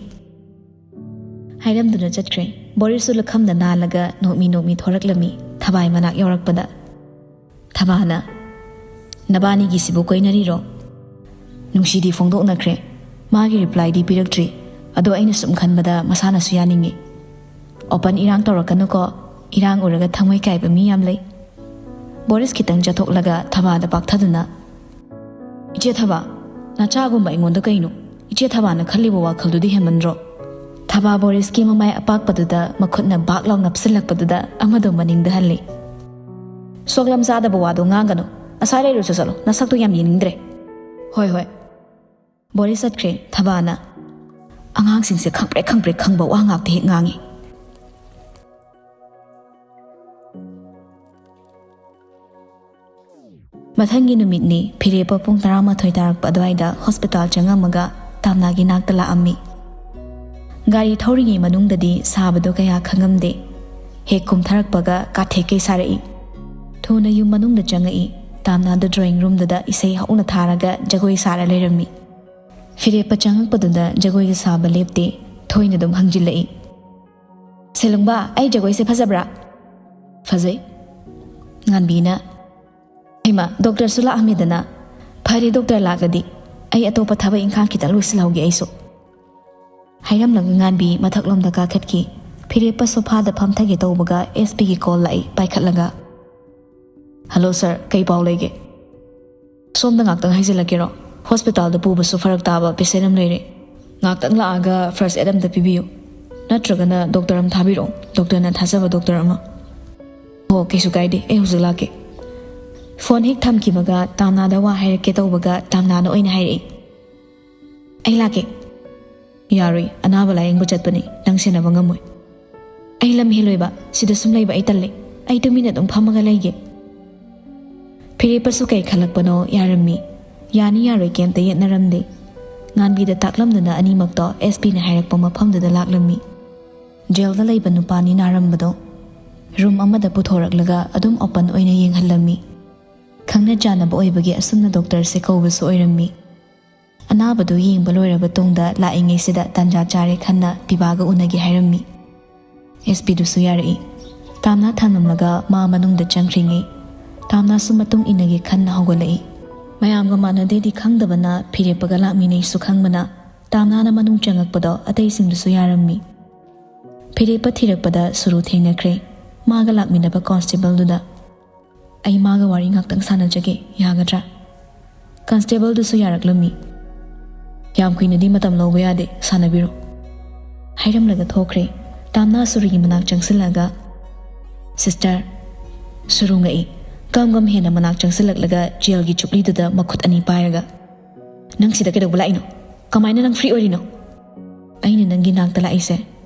ꯍꯥꯏꯔꯝꯗꯨꯅ ꯆꯠꯈ꯭ꯔꯦ꯫ ꯕꯣꯔꯤꯁꯁꯨ ꯂꯨꯈꯝꯗ ꯅꯥꯜꯂꯒ ꯅꯣꯛꯃꯤ ꯅꯣꯛꯃꯤ ꯊꯣꯔꯛꯂꯝꯃꯤ꯫ ꯊꯕꯥꯏ ꯃꯅꯥꯛ ꯌꯧꯔꯛꯄꯗ ꯊꯕꯥꯅ, "ꯅꯕꯥꯅꯤꯒꯤꯁꯤꯕꯨ ꯀꯣꯏꯅꯔꯤꯔꯣ?" ꯅꯨꯡꯁꯤꯗꯤ ꯐꯣꯡꯗꯣꯛꯅꯈ꯭ꯔꯦ꯫ ꯃꯥꯒꯤ ꯔꯤꯄ꯭ꯂꯥꯏꯗꯤ ꯄꯤꯔꯛꯇ꯭ꯔꯤ꯫ ꯑꯗꯣ ꯑꯩꯅ ꯁꯨꯝ ꯈꯟꯕꯗ ꯃꯁꯥꯅꯁꯨ ꯌꯥꯅꯤꯡꯉꯤ꯫ ꯑꯣꯄꯟ ꯏꯔꯥꯡ ꯇꯧꯔꯛꯀꯅꯨꯀꯣ꯫ ꯏꯔꯥꯡ ꯎꯔꯒ ꯊꯃꯣꯏ ꯀꯥꯏꯕ ꯃꯤ ꯌꯥꯝ ꯂꯩ꯫ ꯕꯣꯔꯤꯁ ꯈꯤꯇꯪ ꯆꯠꯊꯣꯛꯂꯒ ꯊꯕꯥꯗ ꯄꯥꯛꯊꯗꯨꯅ, "ꯏꯆꯦ ꯊꯕꯥ, ꯅꯆꯥꯒꯨꯝꯕ ꯑꯩꯉꯣꯟꯗ ꯀꯩꯅꯣ? ꯏꯆꯦ ꯊꯕꯥꯅ ꯈꯜꯂꯤꯕ ꯋꯥꯈꯜꯗꯨꯗꯤ ꯍꯦꯟꯃꯟꯗ꯭ꯔꯣ?" ꯊꯕꯥ ꯕꯣꯔꯤꯁꯀꯤ ꯃꯃꯥꯏ ꯑꯄꯥꯛꯄꯗꯨꯗ ꯃꯈꯨꯠꯅ ꯕꯥꯛ ꯂꯥꯎ ꯅꯞꯁꯤꯜꯂꯛꯄꯗꯨꯗ ꯑꯃꯗꯣ ꯃꯅꯤꯡꯗ ꯍꯜꯂꯤ꯫ "ꯁꯣꯛꯂꯝ ꯆꯥꯗꯕ ꯋꯥꯗꯣ ꯉꯥꯡꯒꯅꯨ꯫ ꯑꯁꯥꯏ ꯂꯩꯔꯨꯁꯨ ꯆꯠꯂꯣ, ꯅꯁꯛꯇꯣ ꯌꯥꯝ ꯌꯦꯡꯅꯤꯡꯗ꯭ꯔꯦ꯫" "ꯍꯣꯏ, ꯍꯣꯏ꯫" ꯕꯣꯔꯤꯁ ꯆꯠꯈ꯭ꯔꯦ꯫ ꯊꯕꯥꯅ, "ꯑꯉꯥꯡꯁꯤꯡꯁꯦ ꯈꯪꯄ꯭ꯔꯦꯛ ꯈꯪꯄ꯭ꯔꯦꯛ ꯈꯪꯕ ꯋꯥ ꯉꯥꯛꯇ ꯍꯦꯛ ꯉꯥꯡꯉꯤ꯫" ꯃꯊꯪꯒꯤ ꯅꯨꯃꯤꯠꯅꯤ꯫ ꯐꯤꯔꯦꯞꯄ ꯄꯨꯡ ꯇꯔꯥꯃꯥꯊꯣꯏ ꯇꯥꯔꯛꯄ ꯑꯗꯨꯋꯥꯏꯗ ꯍꯣꯁꯄꯤꯇꯥꯜ ꯆꯪꯉꯝꯃꯒ ꯇꯥꯝꯅꯥꯒꯤ ꯅꯥꯛꯇ ꯂꯥꯛꯑꯝꯃꯤ꯫ ꯒꯥꯔꯤ ꯊꯧꯔꯤꯉꯩ ꯃꯅꯨꯡꯗꯗꯤ ꯁꯥꯕꯗꯣ ꯀꯌꯥ ꯈꯪꯉꯝꯗꯦ꯫ ꯍꯦꯛ ꯀꯨꯝꯊꯔꯛꯄꯒ ꯀꯥꯊꯦꯛꯀꯩ ꯁꯥꯔꯛꯏ꯫ ꯊꯨꯅ ꯌꯨꯝ ꯃꯅꯨꯡꯗ ꯆꯪꯉꯛꯏ꯫ ꯇꯥꯝꯅꯥꯗꯨ ꯗ꯭ꯔꯣꯌꯤꯡ ꯔꯨꯝꯗꯨꯗ ꯏꯁꯩ ꯍꯧꯅ ꯊꯥꯔꯒ ꯖꯒꯣꯏ ꯁꯥꯔ ꯂꯩꯔꯝꯃꯤ꯫ ꯐꯤꯔꯦꯞꯄ ꯆꯪꯉꯛꯄꯗꯨꯗ ꯖꯒꯣꯏꯒ ꯁꯥꯕ ꯂꯦꯞꯇꯦ꯫ ꯊꯣꯏꯅ ꯑꯗꯨꯝ ꯍꯪꯖꯤꯜꯂꯛꯏ꯫ "ꯁꯦꯂꯨꯡꯕ, ꯑꯩ ꯖꯒꯣꯏꯁꯦ ꯐꯖꯕ꯭ꯔꯥ?" "ꯐꯖꯩ꯫" ꯉꯥꯟꯕꯤꯅ, "ꯍꯩꯃꯥ, ꯗꯣꯛꯇꯔꯁꯨ ꯂꯥꯛꯑꯝꯃꯦꯗꯅ꯫ ꯐꯔꯦ, ꯗꯣꯛꯇꯔ ꯂꯥꯛꯂꯗꯤ ꯑꯩ ꯑꯇꯣꯞꯄ ꯊꯕꯛ ꯏꯪꯈꯥꯡ ꯈꯤꯇꯪ ꯂꯣꯏꯁꯤꯜꯍꯧꯒꯦ ꯑꯩꯁꯨ," ꯍꯥꯏꯔꯝꯂꯒ ꯉꯥꯟꯕꯤ ꯃꯊꯛꯂꯣꯝꯗ ꯀꯥꯈꯠꯈꯤ꯫ ꯐꯤꯔꯦꯞꯄ ꯁꯣꯐꯥꯗ ꯐꯝꯊꯒꯦ ꯇꯧꯕꯒ ꯑꯦꯁ ꯄꯤꯒꯤ ꯀꯣꯜ ꯂꯥꯛꯏ꯫ ꯄꯥꯏꯈꯠꯂꯒ, "ꯍꯜꯂꯣ ꯁꯥꯔ, ꯀꯩ ꯄꯥꯎ ꯂꯩꯒꯦ?" "ꯁꯣꯝꯗ ꯉꯥꯛꯇꯪ ꯍꯥꯏꯖꯤꯜꯂꯛꯀꯦꯔꯣ? ꯍꯣꯁꯄꯤꯇꯥꯜꯗ ꯄꯨꯕꯁꯨ ꯐꯔꯛ ꯇꯥꯕ ꯄꯦꯁꯦꯟ ꯑꯃ ꯂꯩꯔꯦ꯫ ꯉꯥꯛꯇꯪ ꯂꯥꯛꯑꯒ ꯐꯥꯔꯁ ꯑꯦꯗ ꯑꯝꯇ ꯄꯤꯕꯤꯌꯨ꯫ ꯅꯠꯇ꯭ꯔꯒꯅ ꯗꯣꯛꯇꯔ ꯑꯃ ꯊꯥꯕꯤꯔꯛꯑꯣ, ꯗꯣꯛꯇꯔꯅ ꯊꯥꯖꯕ ꯗꯣꯛꯇꯔ ꯑꯃ꯫" "ꯑꯣ, ꯀꯩꯁꯨ ꯀꯥꯏꯗꯦ, ꯑꯩ ꯍꯧꯖꯤꯛ ꯂꯥꯛꯀꯦ꯫" ꯐꯣꯟ ꯍꯦꯛ ꯊꯝꯈꯤꯕꯒ ꯇꯥꯝꯅꯥꯗ ꯋꯥ ꯍꯥꯏꯔꯛꯀꯦ ꯇꯧꯕꯒ ꯇꯥꯝꯅꯥꯅ ꯑꯣꯏꯅ ꯍꯥꯏꯔꯛꯏ, "ꯑꯩ ꯂꯥꯛꯀꯦ꯫" "ꯌꯥꯔꯣꯏ, ꯑꯅꯥꯕ ꯂꯥꯌꯦꯡꯕ ꯆꯠꯄꯅꯤ, ꯅꯪ ꯁꯦꯟꯅꯕ ꯉꯝꯃꯣꯏ꯫" "ꯑꯩ ꯂꯝ ꯍꯦꯜꯂꯣꯏꯕ, ꯁꯤꯗ ꯁꯨꯝ ꯂꯩꯕ ꯑꯩ ꯇꯜꯂꯦ꯫ ꯑꯩ ꯇꯨꯃꯤꯟꯅ ꯑꯗꯨꯝ ꯐꯝꯃꯒ ꯂꯩꯒꯦ꯫" ꯐꯤꯔꯦꯞꯄꯁꯨ ꯀꯩ ꯈꯜꯂꯛꯄꯅꯣ ꯌꯥꯔꯝꯃꯤ꯫ ꯌꯥꯅꯤ ꯌꯥꯔꯣꯏ ꯀꯩꯝꯇ ꯌꯦꯠꯅꯔꯝꯗꯦ꯫ ꯉꯥꯟꯕꯤꯗ ꯇꯥꯛꯂꯝꯗꯨꯅ ꯑꯅꯤꯃꯛꯇꯣ ꯑꯦꯁ ꯄꯤꯅ ꯍꯥꯏꯔꯛꯄ ꯃꯐꯝꯗꯨꯗ ꯂꯥꯛꯂꯝꯃꯤ꯫ ꯖꯦꯜꯗ ꯂꯩꯕ ꯅꯨꯄꯥꯅꯤ ꯅꯥꯔꯝꯕꯗꯣ꯫ ꯔꯨꯝ ꯑꯃꯗ ꯄꯨꯊꯣꯔꯛꯂꯒ ꯑꯗꯨꯝ ꯑꯣꯄꯟ ꯑꯣꯏꯅ ꯌꯦꯡꯍꯜꯂꯝꯃꯤ꯫ ꯈꯪꯅ ꯆꯥꯟꯅꯕ ꯑꯣꯏꯕꯒꯤ ꯑꯁꯨꯝꯅ ꯗꯣꯛꯇꯔꯁꯦ ꯀꯧꯕꯁꯨ ꯑꯣꯏꯔꯝꯃꯤ꯫ ꯑꯅꯥꯕꯗꯨ ꯌꯦꯡꯕ ꯂꯣꯏꯔꯕ ꯇꯨꯡꯗ ꯂꯥꯛꯏꯉꯩꯁꯤꯗ ꯇꯥꯟꯖꯥ ꯆꯥꯔꯦ ꯈꯟꯅ ꯄꯤꯕꯥꯒ ꯎꯅꯒꯦ ꯍꯥꯏꯔꯝꯃꯤ꯫ ꯑꯦꯁ ꯄꯤꯗꯨꯁꯨ ꯌꯥꯔꯛꯏ꯫ ꯇꯥꯝꯅꯥ ꯊꯝꯂꯝꯂꯒ ꯃꯥ ꯃꯅꯨꯡꯗ ꯆꯪꯈ꯭ꯔꯤꯉꯩ ꯇꯥꯝꯅꯥꯁꯨ ꯃꯇꯨꯡ ꯏꯟꯅꯒꯦ ꯈꯟꯅ ꯍꯧꯒꯠꯂꯛꯏ꯫ ꯃꯌꯥꯝꯒ ꯃꯥꯟꯅꯗꯦꯗꯤ ꯈꯪꯗꯕꯅ ꯐꯤꯔꯦꯞꯄꯒ ꯂꯥꯛꯃꯤꯟꯅꯩꯁꯨ ꯈꯪꯕꯅ ꯇꯥꯝꯅꯥꯅ ꯃꯅꯨꯡ ꯆꯪꯉꯛꯄꯗꯣ ꯑꯇꯩꯁꯤꯡꯗꯨꯁꯨ ꯌꯥꯔꯝꯃꯤ꯫ ꯐꯤꯔꯦꯞꯄ ꯊꯤꯔꯛꯄꯗ ꯁꯨꯔꯨ ꯊꯦꯡꯅꯈ꯭ꯔꯦ꯫ ꯃꯥꯒ ꯂꯥꯛꯃꯤꯟꯅꯕ ꯀꯣꯟꯁꯇꯦꯕꯜꯗꯨꯗ, "ꯑꯩ ꯃꯥꯒ ꯋꯥꯔꯤ ꯉꯥꯛꯇꯪ ꯁꯥꯟꯅꯖꯒꯦ, ꯌꯥꯒꯗ꯭ꯔꯥ?" ꯀꯟꯁꯇꯦꯕꯜꯗꯨꯁꯨ ꯌꯥꯔꯛꯂꯝꯃꯤ꯫ "ꯌꯥꯝ ꯀꯨꯏꯅꯗꯤ ꯃꯇꯝ ꯂꯧꯕ ꯌꯥꯗꯦ, ꯁꯥꯟꯅꯕꯤꯔꯣ," ꯍꯥꯏꯔꯝꯂꯒ ꯊꯣꯛꯈ꯭ꯔꯦ꯫ ꯇꯥꯝꯅꯥ ꯁꯨꯔꯨꯒꯤ ꯃꯅꯥꯛ ꯆꯪꯁꯤꯜꯂꯒ, "ꯁꯤꯁꯇꯔ꯫" ꯁꯨꯔꯨ ꯉꯛꯏ꯫ ꯀꯝ ꯀꯝ ꯍꯦꯟꯅ ꯃꯅꯥꯛ ꯆꯪꯁꯤꯜꯂꯛꯂꯒ ꯖꯦꯜꯒꯤ ꯆꯨꯞꯂꯤꯗꯨꯗ ꯃꯈꯨꯠ ꯑꯅꯤ ꯄꯥꯏꯔꯒ, "ꯅꯪ ꯁꯤꯗ ꯀꯩꯗꯧꯕ ꯂꯥꯛꯏꯅꯣ? ꯀꯃꯥꯏꯅ ꯅꯪ ꯐ꯭ꯔꯤ ꯑꯣꯏꯔꯤꯅꯣ?" "ꯑꯩꯅ ꯅꯪꯒꯤ ꯅꯥꯛꯇ ꯂꯥꯛꯏꯁꯦ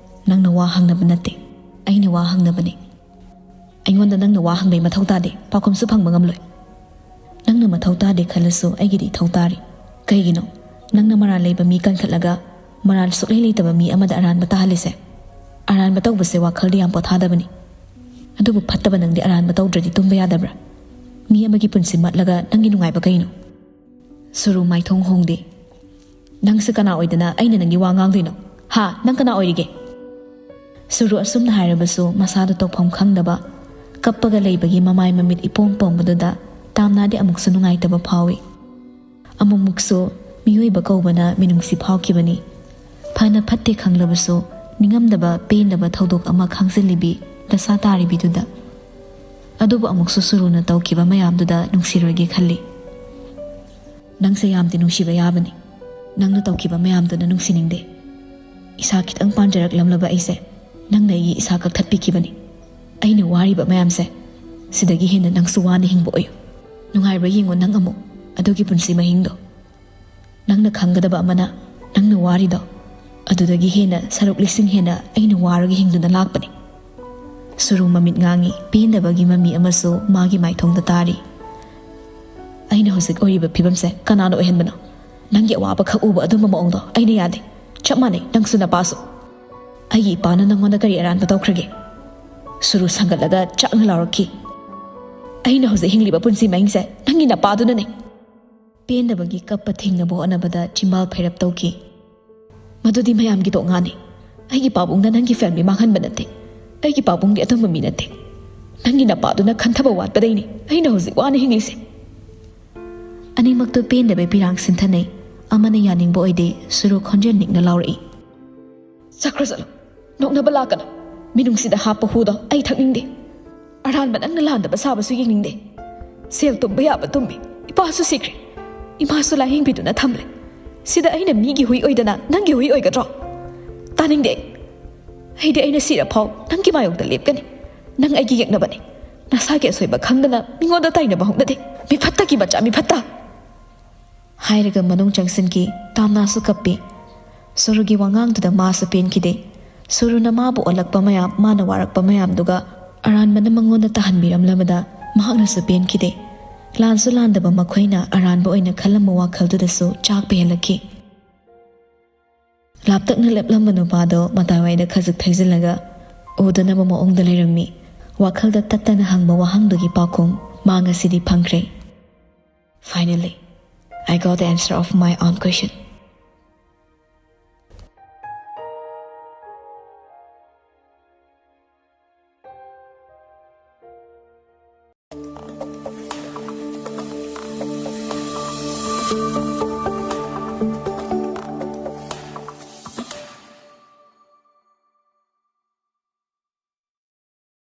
ꯅꯪꯅ ꯋꯥ ꯍꯪꯅꯕ ꯅꯠꯇꯦ, ꯑꯩꯅ ꯋꯥ ꯍꯪꯅꯕꯅꯦ꯫ ꯑꯩꯉꯣꯟꯗ ꯅꯪꯅ ꯋꯥ ꯍꯪꯕꯩ ꯃꯊꯧ ꯇꯥꯗꯦ, ꯄꯥꯎꯈꯨꯝꯁꯨ ꯐꯪꯕ ꯉꯝꯂꯣꯏ꯫ ꯅꯪꯅ ꯃꯊꯧ ꯇꯥꯗꯦ ꯈꯜꯂꯁꯨ ꯑꯩꯒꯤꯗꯤ ꯏꯊꯧ ꯇꯥꯔꯤ꯫ ꯀꯩꯒꯤꯅꯣ? ꯅꯪꯅ ꯃꯔꯥꯜ ꯂꯩꯕ ꯃꯤ ꯀꯟꯈꯠꯂꯒ ꯃꯔꯥꯜ ꯁꯨꯛꯂꯩ ꯂꯩꯇꯕ ꯃꯤ ꯑꯃꯗ ꯑꯔꯥꯟꯕ ꯇꯥꯍꯜꯂꯤꯁꯦ? ꯑꯔꯥꯟꯕ ꯇꯧꯕꯁꯦ ꯋꯥꯈꯜꯗꯤ ꯌꯥꯝ ꯄꯣꯊꯥꯗꯕꯅꯤ꯫ ꯑꯗꯨꯕꯨ ꯐꯠꯇꯕ ꯅꯪꯗꯤ ꯑꯔꯥꯟꯕ ꯇꯧꯗ꯭ꯔꯗꯤ ꯇꯨꯝꯕ ꯌꯥꯗꯕ꯭ꯔꯥ? ꯃꯤ ꯑꯃꯒꯤ ꯄꯨꯟꯁꯤ ꯃꯠꯂꯒ ꯅꯪꯒꯤ ꯅꯨꯡꯉꯥꯏꯕ ꯀꯩꯅꯣ?" ꯁꯨꯔꯨ ꯃꯥꯏꯊꯣꯡ ꯍꯣꯡꯗꯦ꯫ "ꯅꯪꯁꯦ ꯀꯅꯥ ꯑꯣꯏꯗꯅ ꯑꯩꯅ ꯅꯪꯒꯤ ꯋꯥ ꯉꯥꯡꯗꯣꯏꯅꯣ? ꯍꯥ? ꯅꯪ ꯀꯅꯥ ꯑꯣꯏꯔꯤꯒꯦ?" ꯁꯨꯔꯨ ꯑꯁꯨꯝꯅ ꯍꯥꯏꯔꯕꯁꯨ ꯃꯁꯥꯗꯨ ꯇꯧꯐꯝ ꯈꯪꯗꯕ, ꯀꯞꯄꯒ ꯂꯩꯕꯒꯤ ꯃꯃꯥꯏ ꯃꯃꯤꯠ ꯏꯄꯣꯝ ꯄꯣꯝꯕꯗꯨꯗ ꯇꯥꯝꯅꯥꯗꯤ ꯑꯃꯨꯛꯁꯨ ꯅꯨꯡꯉꯥꯏꯇꯕ ꯐꯥꯎꯏ꯫ ꯑꯃꯨꯛꯃꯨꯛꯁꯨ ꯃꯤꯑꯣꯏꯕ ꯀꯧꯕꯅ ꯃꯤꯅꯨꯡꯁꯤ ꯐꯥꯎꯈꯤꯕꯅꯤ꯫ ꯐꯅ ꯐꯠꯇꯦ ꯈꯪꯂꯕꯁꯨ ꯅꯤꯡꯉꯝꯗꯕ ꯄꯦꯟꯗꯕ ꯊꯧꯗꯣꯛ ꯑꯃ ꯈꯥꯡꯖꯤꯜꯂꯤꯕꯤ ꯗꯁꯥ ꯇꯥꯔꯤꯕꯤꯗꯨꯗ꯫ ꯑꯗꯨꯕꯨ ꯑꯃꯨꯛꯁꯨ ꯁꯨꯔꯨꯅ ꯇꯧꯈꯤꯕ ꯃꯌꯥꯝꯗꯨꯗ ꯅꯨꯡꯁꯤꯔꯣꯏꯒꯦ ꯈꯜꯂꯤ꯫ ꯅꯪꯁꯦ ꯌꯥꯝꯗꯤ ꯅꯨꯡꯁꯤꯕ ꯌꯥꯕꯅꯤ꯫ ꯅꯪꯅ ꯇꯧꯈꯤꯕ ꯃꯌꯥꯝꯗꯨꯅ ꯅꯨꯡꯁꯤꯅꯤꯡꯗꯦ꯫ ꯏꯁꯥ ꯈꯤꯇꯪ ꯄꯥꯟꯖꯔꯛꯂꯝꯂꯕ ꯑꯩꯁꯦ ꯅꯪꯅ ꯑꯩꯒꯤ ꯏꯁꯥ ꯀꯛꯊꯠꯄꯤꯈꯤꯕꯅꯤ꯫ ꯑꯩꯅ ꯋꯥꯔꯤꯕ ꯃꯌꯥꯝꯁꯦ ꯁꯤꯗꯒꯤ ꯍꯦꯟꯅ ꯅꯪꯁꯨ ꯋꯥꯅ ꯍꯤꯡꯕ ꯑꯣꯏꯌꯨ꯫ ꯅꯨꯡꯉꯥꯏꯕ꯭ꯔꯥ ꯌꯦꯡꯉꯣ ꯅꯪ ꯑꯃꯨꯛ ꯑꯗꯨꯒꯤ ꯄꯨꯟꯁꯤ ꯃꯍꯤꯡꯗꯣ꯫ ꯅꯪꯅ ꯈꯪꯒꯗꯕ ꯑꯃꯅ, ꯅꯪꯅ ꯋꯥꯔꯤꯗꯣ ꯑꯗꯨꯗꯒꯤ ꯍꯦꯟꯅ ꯁꯔꯨꯛ ꯂꯤꯁꯤꯡ ꯍꯦꯟꯅ ꯑꯩꯅ ꯋꯥꯔꯒ ꯍꯤꯡꯗꯨꯅ ꯂꯥꯛꯄꯅꯤ꯫ ꯁꯨꯔꯨ ꯃꯃꯤꯠ ꯉꯥꯡꯉꯤ, ꯄꯦꯟꯗꯕꯒꯤ ꯃꯃꯤ ꯑꯃꯁꯨ ꯃꯥꯒꯤ ꯃꯥꯏꯊꯣꯡꯗ ꯇꯥꯔꯤ꯫ ꯑꯩꯅ ꯍꯧꯖꯤꯛ ꯑꯣꯏꯔꯤꯕ ꯐꯤꯕꯝꯁꯦ ꯀꯅꯥꯅ ꯑꯣꯏꯍꯟꯕꯅꯣ? ꯅꯪꯒꯤ ꯑꯋꯥꯕ ꯈꯛ ꯎꯕ ꯑꯗꯨꯝꯕ ꯃꯑꯣꯡꯗꯣ ꯑꯩꯅ ꯌꯥꯗꯦ꯫ ꯆꯞ ꯃꯥꯟꯅꯩ ꯅꯪꯁꯨ ꯅꯄꯥꯁꯨ꯫ ꯑꯩꯒꯤ ꯏꯄꯥꯅ ꯅꯪꯉꯣꯟꯗ ꯀꯔꯤ ꯑꯔꯥꯟꯕ ꯇꯧꯈ꯭ꯔꯒꯦ? ꯁꯨꯔꯨ ꯁꯪꯒꯠꯂꯒ ꯆꯥꯛꯅ ꯂꯥꯎꯔꯛꯈꯤ꯫ ꯑꯩꯅ ꯍꯧꯖꯤꯛ ꯍꯤꯡꯂꯤꯕ ꯄꯨꯟꯁꯤ ꯃꯍꯤꯡꯁꯦ ꯅꯪꯒꯤ ꯅꯄꯥꯗꯨꯅꯅꯦ꯫ ꯄꯦꯟꯗꯕꯒꯤ ꯀꯞꯄ ꯊꯤꯡꯅꯕ ꯍꯣꯠꯅꯕꯗ ꯆꯤꯝꯕꯥꯜ ꯐꯩꯔꯞ ꯇꯧꯈꯤ꯫ ꯃꯗꯨꯗꯤ ꯃꯌꯥꯝꯒꯤ ꯇꯣꯉꯥꯟꯅꯤ꯫ ꯑꯩꯒꯤ ꯄꯥꯕꯨꯡꯅ ꯅꯪꯒꯤ ꯐꯦꯃꯤꯂꯤ ꯃꯥꯡꯍꯟꯕ ꯅꯠꯇꯦ꯫ ꯑꯩꯒꯤ ꯄꯥꯕꯨꯡꯗꯤ ꯑꯗꯨꯝꯕ ꯃꯤ ꯅꯠꯇꯦ꯫ ꯅꯪꯒꯤ ꯅꯄꯥꯗꯨꯅ ꯈꯟꯊꯕ ꯋꯥꯠꯄꯗꯩꯅꯤ ꯑꯩꯅ ꯍꯧꯖꯤꯛ ꯋꯥꯅ ꯍꯤꯡꯂꯤꯁꯦ꯫ ꯑꯅꯤꯃꯛꯇꯣ ꯄꯦꯟꯗꯕꯩ ꯄꯤꯔꯥꯡ ꯁꯤꯟꯊꯅꯩ꯫ ꯑꯃꯅ ꯌꯥꯅꯤꯡꯕ ꯑꯣꯏꯗꯦ, ꯁꯨꯔꯨ ꯈꯣꯟꯖꯦꯜ ꯅꯤꯛꯅ ꯂꯥꯎꯔꯛꯏ꯫ ꯆꯠꯈ꯭ꯔꯣ ꯆꯠꯂꯣ, ꯅꯣꯛꯅꯕ ꯂꯥꯛꯀꯅꯨ꯫ ꯃꯤꯅꯨꯡꯁꯤꯗ ꯍꯥꯞꯄ ꯍꯨꯗꯣ ꯑꯩ ꯊꯛꯅꯤꯡꯗꯦ꯫ ꯑꯔꯥꯟꯕ ꯅꯪꯅ ꯂꯥꯟꯗꯕ ꯁꯥꯕꯁꯨ ꯌꯦꯡꯅꯤꯡꯗꯦ꯫ ꯁꯦꯜ ꯇꯨꯝꯕ ꯌꯥꯕ ꯇꯨꯝꯃꯤ, ꯏꯄꯥꯁꯨ ꯁꯤꯈ꯭ꯔꯦ, ꯏꯃꯥꯁꯨ ꯂꯥꯏꯌꯦꯡꯕꯤꯗꯨꯅ ꯊꯝꯂꯦ꯫ ꯁꯤꯗ ꯑꯩꯅ ꯃꯤꯒꯤ ꯍꯨꯏ ꯑꯣꯏꯗꯅ ꯅꯪꯒꯤ ꯍꯨꯏ ꯑꯣꯏꯒꯗ꯭ꯔꯣ? ꯇꯥꯅꯤꯡꯗꯦ ꯑꯩ꯫ ꯑꯩꯗꯤ ꯑꯩꯅ ꯁꯤꯔ ꯐꯥꯎ ꯅꯪꯒꯤ ꯃꯥꯌꯣꯛꯇ ꯂꯦꯞꯀꯅꯤ꯫ ꯅꯪ ꯑꯩꯒꯤ ꯌꯦꯛꯅꯕꯅꯤ꯫ ꯅꯁꯥꯒꯤ ꯑꯁꯣꯏꯕ ꯈꯪꯗꯅ ꯃꯤꯉꯣꯟꯗ ꯇꯥꯏꯅꯕ ꯍꯧꯅꯗꯦ꯫ ꯃꯤꯐꯠꯇꯒꯤ ꯃꯆꯥ, ꯃꯤꯐꯠꯇ꯫ ꯍꯥꯏꯔꯒ ꯃꯅꯨꯡ ꯆꯪꯁꯤꯟꯈꯤ꯫ ꯇꯥꯝꯅꯥꯁꯨ ꯀꯞꯄꯤ꯫ ꯁꯨꯔꯨꯒꯤ ꯋꯥꯉꯥꯡꯗꯨꯗ ꯃꯥꯁꯨ ꯄꯦꯟꯈꯤꯗꯦ꯫ ꯁꯨꯔꯨꯅ ꯃꯥꯕꯨ ꯑꯣꯜꯂꯛꯄ ꯃꯌꯥꯝ, ꯃꯥꯅ ꯋꯥꯔꯛꯄ ꯃꯌꯥꯝꯗꯨꯒ ꯑꯔꯥꯟꯕꯅ ꯃꯉꯣꯟꯗ ꯇꯥꯍꯟꯕꯤꯔꯝꯂꯕꯗ ꯃꯍꯥꯛꯅꯁꯨ ꯄꯦꯟꯈꯤꯗꯦ꯫ ꯂꯥꯟꯁꯨ ꯂꯥꯟꯗꯕ ꯃꯈꯣꯏꯅ ꯑꯔꯥꯟꯕ ꯑꯣꯏꯅ ꯈꯜꯂꯝꯕ ꯋꯥꯈꯜꯗꯨꯗꯁꯨ ꯆꯥꯛꯄ ꯍꯦꯜꯂꯛꯈꯤ꯫ ꯂꯥꯞꯇꯛꯅ ꯂꯦꯞꯂꯝꯕ ꯅꯨꯄꯥꯗꯣ ꯃꯇꯥꯏꯋꯥꯏꯗ ꯈꯖꯤꯛ ꯊꯩꯖꯤꯜꯂꯒ ꯎꯗꯅꯕ ꯃꯑꯣꯡꯗ ꯂꯩꯔꯝꯃꯤ꯫ ꯋꯥꯈꯜꯗ ꯇꯠꯇꯅ ꯍꯪꯕ ꯋꯥꯍꯪꯗꯨꯒꯤ ꯄꯥꯎꯈꯨꯝ ꯃꯥ ꯉꯁꯤꯗꯤ ꯐꯪꯈ꯭ꯔꯦ꯫ Finally, I got the answer of my own question.